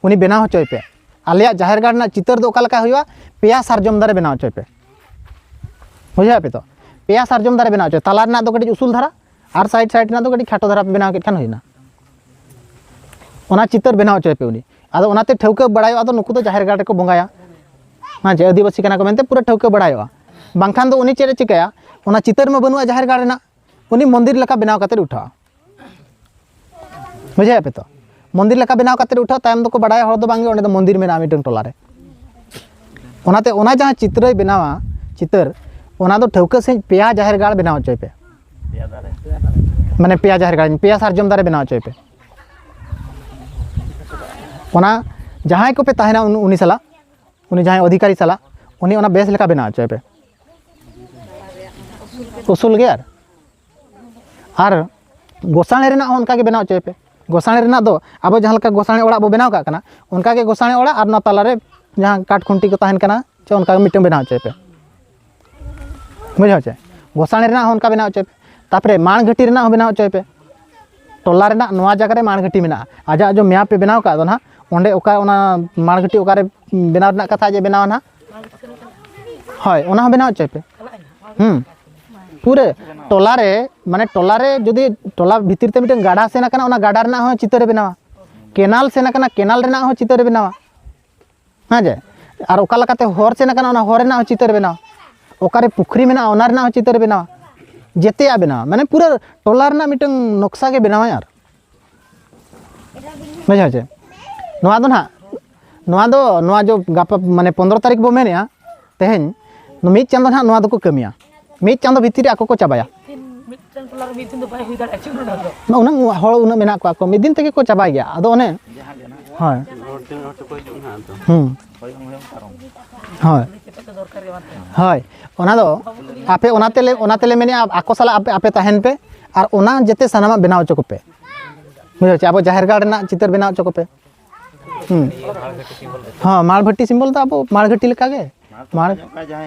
ᱩᱱᱤ ᱵᱮᱱᱟᱣ ᱦᱚᱪᱚᱭ ᱯᱮ᱾ ᱟᱞᱮᱭᱟᱜ ᱡᱟᱦᱮᱨ ᱜᱟᱲ ᱨᱮᱱᱟᱜ ᱪᱤᱛᱟᱹᱨ ᱫᱚ ᱚᱠᱟ ᱞᱮᱠᱟ ᱦᱩᱭᱩᱜᱼᱟ? ᱯᱮᱭᱟ ᱥᱟᱨᱡᱚᱢ ᱫᱟᱨᱮ ᱵᱮᱱᱟᱣ ᱦᱚᱪᱚᱭ ᱯᱮ, ᱵᱩᱡᱷᱟᱹᱣ ᱯᱮ ᱛᱚ, ᱯᱮᱭᱟ ᱥᱟᱨᱡᱚᱢ ᱫᱟᱨᱮ ᱵᱮᱱᱟᱣ ᱦᱚᱪᱚᱭ, ᱛᱟᱞᱟ ᱨᱮᱱᱟᱜ ᱫᱚ ᱠᱟᱹᱴᱤᱡ ᱩᱥᱩᱞ ᱫᱷᱟᱨᱟ, ᱟᱨ ᱥᱟᱭᱤᱰ ᱥᱟᱭᱤᱰ ᱨᱮᱱᱟᱜ ᱫᱚ ᱠᱟᱹᱴᱤᱡ ᱠᱷᱟᱴᱚ ᱫᱷᱟᱨᱟ ᱯᱮ ᱵᱮᱱᱟᱣ ᱠᱮᱫ ᱠᱷᱟᱱ ᱦᱩᱭᱱᱟ᱾ ᱚᱱᱟ ᱪᱤᱛᱟᱹᱨ ᱵᱮᱱᱟᱣ ᱦᱚᱪᱚᱭ ᱯᱮ ᱩᱱᱤ᱾ ᱟᱫᱚ ᱚᱱᱟᱛᱮ ᱴᱷᱟᱹᱣᱠᱟᱹ ᱵᱟᱲᱟᱭᱚᱜᱼᱟ, ᱫᱚ ᱱᱩᱠᱩ ᱫᱚ ᱡᱟᱦᱮᱨ ᱜᱟᱲ ᱨᱮᱠᱚ ᱵᱚᱸᱜᱟᱭᱟ, ᱦᱮᱸ, ᱡᱮ ᱟᱹᱫᱤᱵᱟᱹᱥᱤ ᱠᱟᱱᱟ ᱠᱚ ᱢᱮᱱᱛᱮ ᱯᱩᱨᱟᱹ ᱴᱷᱟᱹᱣᱠᱟᱹ ᱵᱟᱲᱟᱭᱚᱜᱼᱟ᱾ ᱵᱟᱝᱠᱷᱟᱱ ᱫᱚ ᱩᱱᱤ ᱪᱮᱫ ᱮ ᱪᱤᱠᱟᱹᱭᱟ? ᱚᱱᱟ ᱪᱤᱛᱟᱹᱨ ᱢᱟ ᱵᱟᱹᱱᱩᱜᱼᱟ ᱡᱟᱦᱮᱨ ᱜᱟᱲ ᱨᱮᱱᱟᱜ, ᱩᱱᱤ ᱢᱚᱱᱫᱤᱨ ᱞᱮᱠᱟ ᱵᱮᱱᱟᱣ ᱠᱟᱛᱮ ᱩᱴᱷᱟᱹᱜᱼᱟ᱾ ᱵᱩᱡᱷᱟᱹᱣ ᱯᱮ ᱛᱚ, ᱢᱚᱱᱫᱤᱨ ᱞᱮᱠᱟ ᱵᱮᱱᱟᱣ ᱠᱟᱛᱮ ᱩᱴᱷᱟᱹᱜᱼᱟ᱾ ᱛᱟᱭᱚᱢ ᱫᱚᱠᱚ ᱵᱟᱲᱟᱭᱟ ᱦᱚᱲ ᱫᱚ, ᱵᱟᱝᱜᱮ, ᱚᱸᱰᱮ ᱫᱚ ᱢᱚᱱᱫᱤᱨ ᱢᱮᱱᱟᱜᱼᱟ ᱢᱤᱫᱴᱟᱝ ᱴᱚᱞᱟ ᱨᱮ᱾ ᱚᱱᱟᱛᱮ ᱚᱱᱟ ᱡᱟᱦᱟᱸ ᱪᱤᱛᱨᱟᱹᱭ ᱵᱮᱱᱟᱣᱟ, ᱪᱤᱛᱟᱹᱨ, ᱚᱱᱟ ᱫᱚ ᱴᱷᱟᱹᱣᱠᱟᱹ ᱥᱟᱺᱦᱤᱡ ᱯᱮᱭᱟ ᱡᱟᱦᱮᱨ ᱜᱟᱲ ᱵᱮᱱᱟᱣ ᱦᱚᱪᱚᱭ ᱯᱮ᱾ ᱢᱟᱱᱮ ᱯᱮᱭᱟ ᱡᱟᱦᱮᱨ ᱜᱟᱲ, ᱯᱮᱭᱟ ᱥᱟᱨᱡᱚᱢ ᱫᱟᱨᱮ ᱵᱮᱱᱟᱣ ᱦᱚᱪᱚᱭ ᱯᱮ᱾ ᱚᱱᱟ ᱡᱟᱦᱟᱸᱭ ᱠᱚᱯᱮ ᱛᱟᱦᱮᱱᱟ ᱩᱱ-, ᱩᱱᱤ ᱥᱟᱞᱟᱜ, ᱩᱱᱤ ᱡᱟᱦᱟᱸᱭ ᱚᱫᱷᱤᱠᱟᱨᱤ ᱥᱟᱞᱟᱜ, ᱩᱱᱤ ᱚᱱᱟ ᱵᱮᱥ ᱞᱮᱠᱟ ᱵᱮᱱᱟᱣ ᱦᱚᱪᱚᱭ ᱯᱮ᱾ ᱩᱥᱩᱞ ᱜᱮ ᱟᱨ, ᱟᱨ ᱜᱚᱥᱟᱬᱮ ᱨᱮᱱᱟᱜ ᱦᱚᱸ ᱚᱱᱠᱟ ᱜᱮ ᱵᱮᱱᱟᱣ ᱦᱚᱪᱚᱭ ᱯᱮ᱾ ᱜᱚᱥᱟᱬᱮ ᱨᱮᱱᱟᱜ ᱫᱚ ᱟᱵᱚ ᱡᱟᱦᱟᱸ ᱞᱮᱠᱟ ᱜᱚᱥᱟᱬᱮ ᱚᱲᱟᱜ ᱵᱚ ᱵᱮᱱᱟᱣ ᱠᱟᱜ ᱠᱟᱱᱟ, ᱚᱱᱠᱟ ᱜᱮ ᱜᱚᱥᱟᱬᱮ ᱚᱲᱟᱜ ᱟᱨ ᱚᱱᱟ ᱛᱟᱞᱟᱨᱮ ᱡᱟᱦᱟᱸ ᱠᱟᱴ ᱠᱷᱩᱱᱴᱤ ᱠᱚ ᱛᱟᱦᱮᱱ ᱠᱟᱱᱟ, ᱪᱮ ᱚᱱᱠᱟ ᱜᱮ ᱢᱤᱫᱴᱟᱝ ᱵᱮᱱᱟᱣ ᱦᱚᱪᱚᱭ ᱯᱮ᱾ ᱵᱩᱡᱷᱟᱹᱣ ᱪᱮ? ᱜᱚᱥᱟᱬᱮ ᱨᱮᱱᱟᱜ ᱦᱚᱸ ᱚᱱᱠᱟ ᱵᱮᱱᱟᱣ ᱦᱚᱪᱚᱭ ᱯᱮ᱾ ᱛᱟᱨᱯᱚᱨᱮ ᱢᱟᱲ ᱜᱷᱟᱹᱴᱤ ᱨᱮᱱᱟᱜ ᱦᱚᱸ ᱵᱮᱱᱟᱣ ᱦᱚᱪᱚᱭ ᱯᱮ᱾ ᱴᱚᱞᱟ ᱨᱮᱱᱟᱜ ᱱᱚᱣᱟ ᱡᱟᱭᱜᱟ ᱨᱮ ᱢᱟᱲ ᱜᱷᱟᱹᱴᱤ ᱢᱮᱱᱟᱜᱼᱟ, ᱟᱡᱟᱜ ᱡᱚ ᱢᱮᱯ ᱯᱮ ᱵᱮᱱᱟᱣ ᱠᱟᱜ ᱫᱚ ᱱᱟᱦᱟᱜ, ᱚᱸᱰᱮ ᱚᱠᱟ ᱚᱱᱟ ᱢᱟᱲ ᱜᱷᱟᱹᱴᱤ ᱚᱠᱟᱨᱮ ᱵᱮᱱᱟᱣ ᱨᱮᱱᱟᱜ ᱠᱟᱛᱷᱟ ᱡᱮ ᱵᱮᱱᱟᱣᱟ ᱱᱟᱦᱟᱜ, ᱦᱳᱭ, ᱚᱱᱟ ᱦᱚᱸ ᱵᱮᱱᱟᱣ ᱦᱚᱪᱚᱭ ᱯᱮ᱾ ᱦᱩᱸ, ᱯᱩᱨᱟᱹ ᱴᱚᱞᱟ ᱨᱮ, ᱢᱟᱱᱮ ᱴᱚᱞᱟ ᱨᱮ ᱡᱩᱫᱤ ᱴᱚᱞᱟ ᱵᱷᱤᱛᱤᱨ ᱛᱮ ᱢᱤᱫᱴᱮᱱ ᱜᱟᱰᱟ ᱥᱮᱱ ᱟᱠᱟᱱᱟ, ᱚᱱᱟ ᱜᱟᱰᱟ ᱨᱮᱱᱟᱜ ᱦᱚᱸ ᱪᱤᱛᱟᱹᱨᱮ ᱵᱮᱱᱟᱣᱟ᱾ ᱠᱮᱱᱟᱞ ᱥᱮᱱ ᱟᱠᱟᱱᱟ, ᱠᱮᱱᱟᱞ ᱨᱮᱱᱟᱜ ᱦᱚᱸ ᱪᱤᱛᱟᱹᱨᱮ ᱵᱮᱱᱟᱣᱟ᱾ ᱦᱮᱸ ᱡᱮ? ᱟᱨ ᱚᱠᱟ ᱞᱮᱠᱟᱛᱮ ᱦᱚᱨ ᱥᱮᱱ ᱟᱠᱟᱱᱟ, ᱚᱱᱟ ᱦᱚᱨ ᱨᱮᱱᱟᱜ ᱦᱚᱸ ᱪᱤᱛᱟᱹᱨ ᱵᱮᱱᱟᱣ᱾ ᱚᱠᱟᱨᱮ ᱯᱩᱠᱷᱨᱤ ᱢᱮᱱᱟᱜᱼᱟ, ᱚᱱᱟ ᱨᱮᱱᱟᱜ ᱦᱚᱸ ᱪᱤᱛᱟᱹᱨ ᱵᱮᱱᱟᱣ᱾ ᱡᱮᱛᱮᱭᱟᱜ ᱵᱮᱱᱟᱣ, ᱢᱟᱱᱮ ᱯᱩᱨᱟᱹ ᱴᱚᱞᱟ ᱨᱮᱱᱟᱜ ᱢᱤᱫᱴᱟᱝ ᱱᱚᱠᱥᱟ ᱜᱮ ᱵᱮᱱᱟᱣᱟᱭ᱾ ᱟᱨ ᱵᱩᱡᱷᱟᱹᱣ ᱪᱮ? ᱱᱚᱣᱟ ᱫᱚ ᱱᱟᱦᱟᱜ, ᱱᱚᱣᱟ ᱫᱚ, ᱱᱚᱣᱟ ᱡᱚ ᱜᱟᱯᱟ ᱢᱟᱱᱮ ᱯᱚᱱᱫᱽᱨᱚ ᱛᱟᱹᱨᱤᱠᱷ ᱵᱚ ᱢᱮᱱᱮᱫᱼᱟ, ᱛᱮᱦᱮᱧ ᱢᱤᱫ ᱪᱟᱸᱫᱚ ᱱᱟᱦᱟᱜ ᱱᱚᱣᱟ ᱫᱚᱠᱚ ᱠᱟᱹᱢᱤᱭᱟ, ᱢᱤᱫ ᱪᱟᱸᱫᱚ ᱵᱷᱤᱛᱤᱨ ᱨᱮ ᱟᱠᱚ ᱠᱚ ᱪᱟᱵᱟᱭᱟ᱾ ᱢᱤᱫᱴᱟᱝ ᱴᱚᱞᱟ ᱨᱮ ᱢᱤᱫ ᱫᱤᱱ ᱫᱚ ᱵᱟᱭ ᱦᱩᱭ ᱫᱟᱲᱮᱭᱟᱜᱼᱟ, ᱪᱮᱫ ᱩᱱᱟᱹᱜ ᱫᱚ? ᱩᱱᱟᱹᱜ ᱦᱚᱲ ᱩᱱᱟᱹᱜ ᱢᱮᱱᱟᱜ ᱠᱚᱣᱟ, ᱠᱚ ᱢᱤᱫ ᱫᱤᱱ ᱛᱮᱜᱮ ᱠᱚ ᱪᱟᱵᱟᱭ ᱜᱮᱭᱟ᱾ ᱟᱫᱚ ᱚᱱᱮ, ᱦᱳᱭ᱾ ᱦᱩᱸ᱾ ᱦᱳᱭ᱾ ᱦᱳᱭ᱾ ᱚᱱᱟ ᱫᱚ ᱟᱯᱮ ᱚᱱᱟ ᱛᱮᱞᱮ, ᱚᱱᱟ ᱛᱮᱞᱮ ᱢᱮᱱᱮᱫᱼᱟ, ᱟᱠᱚ ᱥᱟᱞᱟᱜ ᱟᱯᱮ, ᱟᱯᱮ ᱛᱟᱦᱮᱱ ᱯᱮ ᱟᱨ ᱚᱱᱟ ᱡᱟᱛᱮ ᱥᱟᱱᱟᱢᱟᱜ ᱵᱮᱱᱟᱣ ᱦᱚᱪᱚ ᱠᱚᱯᱮ᱾ ᱵᱩᱡᱷᱟᱹᱣ ᱪᱮ? ᱟᱵᱚ ᱡᱟᱦᱮᱨ ᱜᱟᱲ ᱨᱮᱱᱟᱜ ᱪᱤᱛᱟᱹᱨ ᱵᱮᱱᱟᱣ ᱦᱚᱪᱚ ᱠᱚᱯᱮ᱾ ᱦᱩᱸ᱾ ᱦᱚᱸ, ᱢᱟᱲ ᱵᱷᱟᱹᱴᱤ ᱥᱤᱢᱵᱚᱞ ᱫᱚ ᱟᱵᱚ ᱢᱟᱲ ᱜᱷᱟᱹᱴᱤ ᱞᱮᱠᱟ ᱜᱮ᱾ ᱢᱟᱲ,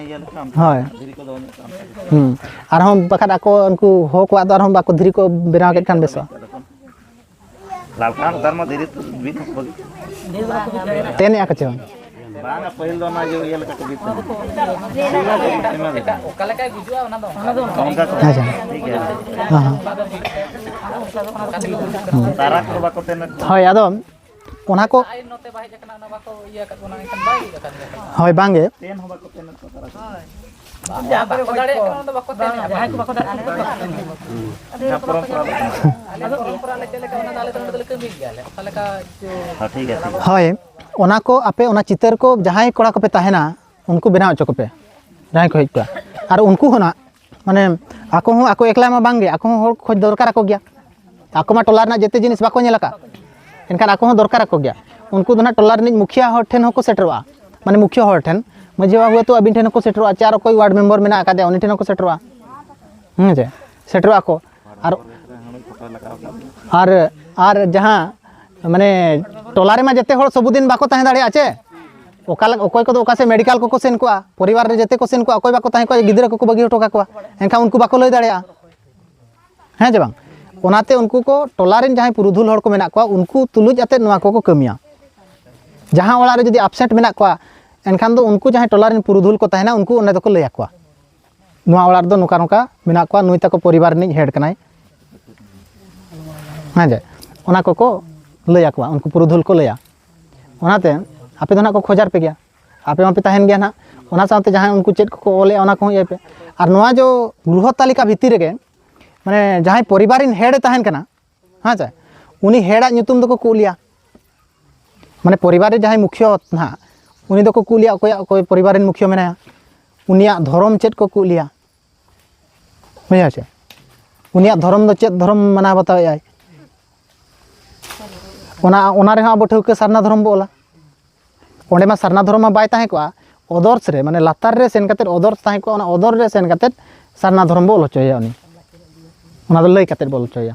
ᱦᱳᱭ᱾ ᱦᱩᱸ᱾ ᱟᱨᱦᱚᱸ ᱵᱟᱠᱷᱟᱱ ᱟᱠᱚ ᱩᱱᱠᱩ ᱦᱚ ᱠᱚᱣᱟᱜ ᱫᱚ ᱟᱨᱦᱚᱸ ᱵᱟᱠᱚ ᱫᱷᱤᱨᱤ ᱠᱚ ᱵᱮᱱᱟᱣ ᱠᱮᱫ ᱠᱷᱟᱱ ᱵᱮᱥᱚᱜᱼᱟ᱾ ᱞᱟᱞᱠᱟᱱ ᱱᱮᱛᱟᱨ ᱢᱟ ᱫᱷᱤᱨᱤ ᱛᱮ ᱵᱤᱫ ᱦᱚᱸᱠᱚ ᱵᱟᱹᱜᱤ᱾ ᱛᱮᱱᱮᱜᱼᱟ ᱠᱚ ᱪᱮ ᱵᱟᱝ? ᱵᱟᱝᱟ, ᱯᱟᱹᱦᱤᱞ ᱫᱚ ᱚᱱᱟ ᱤᱭᱟᱹ, ᱤᱭᱟᱹ ᱞᱮᱠᱟ ᱠᱚ ᱵᱤᱫ ᱛᱟᱦᱮᱸᱫ᱾ ᱟᱭᱢᱟ ᱞᱮᱠᱟ᱾ ᱚᱱᱠᱟ ᱠᱚ᱾ ᱟᱪᱪᱷᱟ᱾ ᱴᱷᱤᱠ ᱜᱮᱭᱟ᱾ ᱦᱮᱸ, ᱦᱮᱸ᱾ ᱛᱟᱨᱟ ᱠᱚ ᱵᱟᱠᱚ ᱛᱮᱱᱮᱫ ᱠᱚ᱾ ᱦᱳᱭ, ᱟᱫᱚ ᱚᱱᱟ ᱠᱚ᱾ ᱦᱳᱭ, ᱵᱟᱝ ᱜᱮ᱾ ᱛᱮᱱ ᱦᱚᱸ ᱵᱟᱠᱚ ᱛᱮᱱᱮᱫ ᱠᱚ ᱛᱟᱨᱟ ᱠᱚ᱾ ᱵᱟᱠᱚ ᱫᱟᱲᱮᱭᱟᱜ ᱠᱟᱱᱟ, ᱚᱱᱟ ᱫᱚ ᱵᱟᱠᱚ ᱛᱮᱱᱮᱫ᱾ ᱡᱟᱦᱟᱸᱭ ᱠᱚ ᱵᱟᱠᱚ ᱫᱟᱲᱮᱭᱟᱜ ᱠᱟᱱᱟ, ᱚᱱᱟ ᱯᱚᱨᱚᱢᱯᱚᱨᱟ ᱫᱚ ᱠᱟᱱᱟ᱾ ᱟᱞᱮ ᱯᱚᱨᱚᱢᱯᱚᱨᱟ ᱞᱮ ᱪᱮᱫ ᱞᱮᱠᱟ, ᱚᱱᱟ ᱫᱚ ᱟᱞᱮ ᱫᱚ ᱱᱚᱰᱮ ᱫᱚᱞᱮ ᱠᱟᱹᱢᱤ ᱜᱮᱭᱟ ᱞᱮ᱾ ᱚᱠᱟ ᱞᱮᱠᱟ ᱪᱚ᱾ ᱦᱮᱸ, ᱴᱷᱤᱠ ᱜᱮᱭᱟ, ᱴᱷᱤᱠ ᱜᱮᱭᱟ᱾ ᱦᱳᱭ, ᱚᱱᱟ ᱠᱚ ᱟᱯᱮ ᱚᱱᱟ ᱪᱤᱛᱟᱹᱨ ᱠᱚ ᱡᱟᱦᱟᱸᱭ ᱠᱚᱲᱟ ᱠᱚᱯᱮ ᱛᱟᱦᱮᱱᱟ, ᱩᱱᱠᱩ ᱵᱮᱱᱟᱣ ᱦᱚᱪᱚ ᱠᱚᱯᱮ, ᱡᱟᱦᱟᱸᱭ ᱠᱚ ᱦᱮᱡ ᱠᱚᱜᱼᱟ᱾ ᱟᱨ ᱩᱱᱠᱩ ᱦᱚᱸ ᱱᱟᱜ, ᱢᱟᱱᱮ, ᱟᱠᱚ ᱦᱚᱸ, ᱟᱠᱚ ᱮᱠᱞᱟ ᱢᱟ ᱵᱟᱝ ᱜᱮ, ᱟᱠᱚ ᱦᱚᱸ ᱦᱚᱲ ᱠᱷᱚᱡᱽ ᱫᱚᱨᱠᱟᱨ ᱟᱠᱚ ᱜᱮᱭᱟ᱾ ᱟᱠᱚ ᱢᱟ ᱴᱚᱞᱟ ᱨᱮᱱᱟᱜ ᱡᱮᱛᱮ ᱡᱤᱱᱤᱥ ᱵᱟᱠᱚ ᱧᱮᱞ ᱟᱠᱟᱫ, ᱮᱱᱠᱷᱟᱱ ᱟᱠᱚ ᱦᱚᱸ ᱫᱚᱨᱠᱟᱨ ᱟᱠᱚ ᱜᱮᱭᱟ᱾ ᱩᱱᱠᱩ ᱫᱚ ᱱᱟᱜ ᱴᱚᱞᱟ ᱨᱤᱱᱤᱡ ᱢᱩᱠᱷᱤᱭᱟᱹ ᱦᱚᱲ ᱴᱷᱮᱱ ᱦᱚᱸᱠᱚ ᱥᱮᱴᱮᱨᱚᱜᱼᱟ, ᱢᱟᱱᱮ, ᱢᱩᱠᱷᱤᱭᱟᱹ ᱦᱚᱲ ᱴᱷᱮᱱ, ᱢᱟᱹᱡᱷᱤ ᱵᱟᱵᱟ ᱦᱚᱭᱛᱳ ᱟᱹᱵᱤᱱ ᱴᱷᱮᱱ ᱦᱚᱸᱠᱚ ᱥᱮᱴᱮᱨᱚᱜᱼᱟ, ᱪᱮ ᱟᱨ ᱚᱠᱚᱭ ᱣᱟᱨᱰ ᱢᱮᱢᱵᱟᱨ ᱢᱮᱱᱟᱜ ᱟᱠᱟᱫᱮᱭᱟ, ᱩᱱᱤ ᱴᱷᱮᱱ ᱦᱚᱸᱠᱚ ᱥᱮᱴᱮᱨᱚᱜᱼᱟ᱾ ᱦᱮᱸ ᱪᱮ? ᱥᱮᱴᱮᱨᱚᱜᱼᱟ ᱠᱚ᱾ ᱟᱨ, ᱟᱨ, ᱟᱨ ᱡᱟᱦᱟᱸ, ᱢᱟᱱᱮ, ᱴᱚᱞᱟ ᱨᱮᱢᱟ ᱡᱮᱛᱮ ᱦᱚᱲ ᱥᱚᱵᱩᱫᱤᱱ ᱵᱟᱠᱚ ᱛᱟᱦᱮᱸ ᱫᱟᱲᱮᱭᱟᱜᱼᱟ ᱪᱮ? ᱚᱠᱟ ᱞᱮ-, ᱚᱠᱚᱭ ᱠᱚᱫᱚ ᱚᱠᱟ ᱥᱮᱫ ᱢᱮᱰᱤᱠᱟᱞ ᱠᱚᱠᱚ ᱥᱮᱱ ᱠᱚᱜᱼᱟ, ᱯᱚᱨᱤᱵᱟᱨ ᱨᱮ ᱡᱮᱛᱮ ᱠᱚ ᱥᱮᱱ ᱠᱚᱜᱼᱟ, ᱚᱠᱚᱭ ᱵᱟᱠᱚ ᱛᱟᱦᱮᱸ ᱠᱚᱜᱼᱟ, ᱜᱤᱫᱽᱨᱟᱹ ᱠᱚᱠᱚ ᱵᱟᱹᱜᱤ ᱦᱚᱴᱚ ᱠᱟᱠᱚᱣᱟ, ᱮᱱᱠᱷᱟᱱ ᱩᱱᱠᱩ ᱵᱟᱠᱚ ᱞᱟᱹᱭ ᱫᱟᱲᱮᱭᱟᱜᱼᱟ᱾ ᱦᱮᱸ ᱪᱮ ᱵᱟᱝ? ᱚᱱᱟᱛᱮ ᱩᱱᱠᱩ ᱠᱚ ᱴᱚᱞᱟ ᱨᱮᱱ ᱡᱟᱦᱟᱸᱭ ᱯᱩᱨᱩᱫᱷᱩᱞ ᱦᱚᱲ ᱠᱚ ᱢᱮᱱᱟᱜ ᱠᱚᱣᱟ, ᱩᱱᱠᱩ ᱛᱩᱞᱩᱡ ᱟᱛᱮᱫ ᱱᱚᱣᱟ ᱠᱚᱠᱚ ᱠᱟᱹᱢᱤᱭᱟ᱾ ᱡᱟᱦᱟᱸ ᱚᱲᱟᱜ ᱨᱮ ᱡᱩᱫᱤ ᱟᱯᱥᱮᱴ ᱢᱮᱱᱟᱜ ᱠᱚᱣᱟ, ᱮᱱᱠᱷᱟᱱ ᱫᱚ ᱩᱱᱠᱩ ᱡᱟᱦᱟᱸᱭ ᱴᱚᱞᱟ ᱨᱮᱱ ᱯᱩᱨᱩᱫᱷᱩᱞ ᱠᱚ ᱛᱟᱦᱮᱱᱟ, ᱩᱱᱠᱩ ᱚᱸᱰᱮ ᱫᱚᱠᱚ ᱞᱟᱹᱭ ᱟᱠᱚᱣᱟ, ᱱᱚᱣᱟ ᱚᱲᱟᱜ ᱨᱮᱫᱚ ᱱᱚᱝᱠᱟ ᱱᱚᱝᱠᱟ ᱢᱮᱱᱟᱜ ᱠᱚᱣᱟ, ᱱᱩᱭ ᱛᱟᱠᱚ ᱯᱚᱨᱤᱵᱟᱨ ᱨᱤᱱᱤᱡ ᱦᱮᱰ ᱠᱟᱱᱟᱭ᱾ ᱦᱮᱸ ᱡᱮ, ᱚᱱᱟ ᱠᱚᱠᱚ ᱞᱟᱹᱭ ᱟᱠᱚᱣᱟ, ᱩᱱᱠᱩ ᱯᱩᱨᱩᱫᱷᱩᱞ ᱠᱚ ᱞᱟᱹᱭᱟ᱾ ᱚᱱᱟᱛᱮ ᱟᱯᱮ ᱫᱚ ᱱᱟᱜ ᱠᱚ ᱠᱷᱚᱡᱟᱨ ᱯᱮ ᱜᱮᱭᱟ, ᱟᱯᱮ ᱢᱟᱯᱮ ᱛᱟᱦᱮᱱ ᱜᱮᱭᱟ ᱱᱟᱜ᱾ ᱚᱱᱟ ᱥᱟᱶᱛᱮ ᱡᱟᱦᱟᱸᱭ ᱩᱱᱠᱩ ᱪᱮᱫ ᱠᱚᱠᱚ ᱚᱞᱮᱜᱼᱟ, ᱚᱱᱟ ᱠᱚᱦᱚᱸ ᱤᱭᱟᱹᱭ ᱯᱮ᱾ ᱟᱨ ᱱᱚᱣᱟ ᱡᱚ ᱜᱨᱚᱦᱚ ᱛᱟᱞᱤᱠᱟ ᱵᱷᱤᱛᱤᱨ ᱨᱮᱜᱮ, ᱢᱟᱱᱮ, ᱡᱟᱦᱟᱸᱭ ᱯᱚᱨᱤᱵᱟᱨ ᱨᱤᱱ ᱦᱮᱰ ᱮ ᱛᱟᱦᱮᱱ ᱠᱟᱱᱟ, ᱦᱮᱸ ᱪᱮ, ᱩᱱᱤ ᱦᱮᱰᱟᱜ ᱧᱩᱛᱩᱢ ᱫᱚᱠᱚ ᱠᱩᱞᱮᱭᱟ᱾ ᱢᱟᱱᱮ, ᱯᱚᱨᱤᱵᱟᱨ ᱨᱮ ᱡᱟᱦᱟᱸᱭ ᱢᱩᱠᱷᱤᱭᱟᱹ ᱱᱟᱦᱟᱜ, ᱩᱱᱤ ᱫᱚᱠᱚ ᱠᱩᱞᱮᱭᱟ, ᱚᱠᱚᱭᱟᱜ, ᱚᱠᱚᱭ ᱯᱚᱨᱤᱵᱟᱨ ᱨᱮᱱ ᱢᱩᱠᱷᱤᱭᱟᱹ ᱢᱮᱱᱟᱭᱟ, ᱩᱱᱤᱭᱟᱜ ᱫᱷᱚᱨᱚᱢ ᱪᱮᱫ ᱠᱚ ᱠᱩᱞᱮᱭᱟ᱾ ᱵᱩᱡᱷᱟᱹᱣ ᱪᱮ? ᱩᱱᱤᱭᱟᱜ ᱫᱷᱚᱨᱚᱢ ᱫᱚ ᱪᱮᱫ ᱫᱷᱚᱨᱚᱢ ᱢᱟᱱᱟᱣ ᱵᱟᱛᱟᱣᱮᱫ ᱟᱭ? ᱚᱱᱟ ᱚᱱᱟ ᱨᱮᱦᱚᱸ ᱟᱵᱚ ᱴᱷᱟᱹᱣᱠᱟᱹ ᱥᱟᱨᱱᱟ ᱫᱷᱚᱨᱚᱢ ᱵᱚ ᱚᱞᱟ᱾ ᱚᱸᱰᱮ ᱢᱟ ᱥᱟᱨᱱᱟ ᱫᱷᱚᱨᱚᱢ ᱢᱟ ᱵᱟᱭ ᱛᱟᱦᱮᱸ ᱠᱚᱜᱼᱟ, ᱚᱫᱚᱨᱥ ᱨᱮ, ᱢᱟᱱᱮ ᱞᱟᱛᱟᱨ ᱨᱮ ᱥᱮᱱ ᱠᱟᱛᱮᱫ ᱚᱫᱚᱨᱥ ᱛᱟᱦᱮᱸ ᱠᱚᱜᱼᱟ, ᱚᱱᱟ ᱚᱫᱚᱨ ᱨᱮ ᱥᱮᱱ ᱠᱟᱛᱮᱫ ᱥᱟᱨᱱᱟ ᱫᱷᱚᱨᱚᱢ ᱵᱚ ᱚᱞ ᱦᱚᱪᱚᱭᱟ ᱩᱱᱤ᱾ ᱚᱱᱟ ᱫᱚ ᱞᱟᱹᱭ ᱠᱟᱛᱮᱫ ᱵᱚ ᱚᱞ ᱦᱚᱪᱚᱭᱟ᱾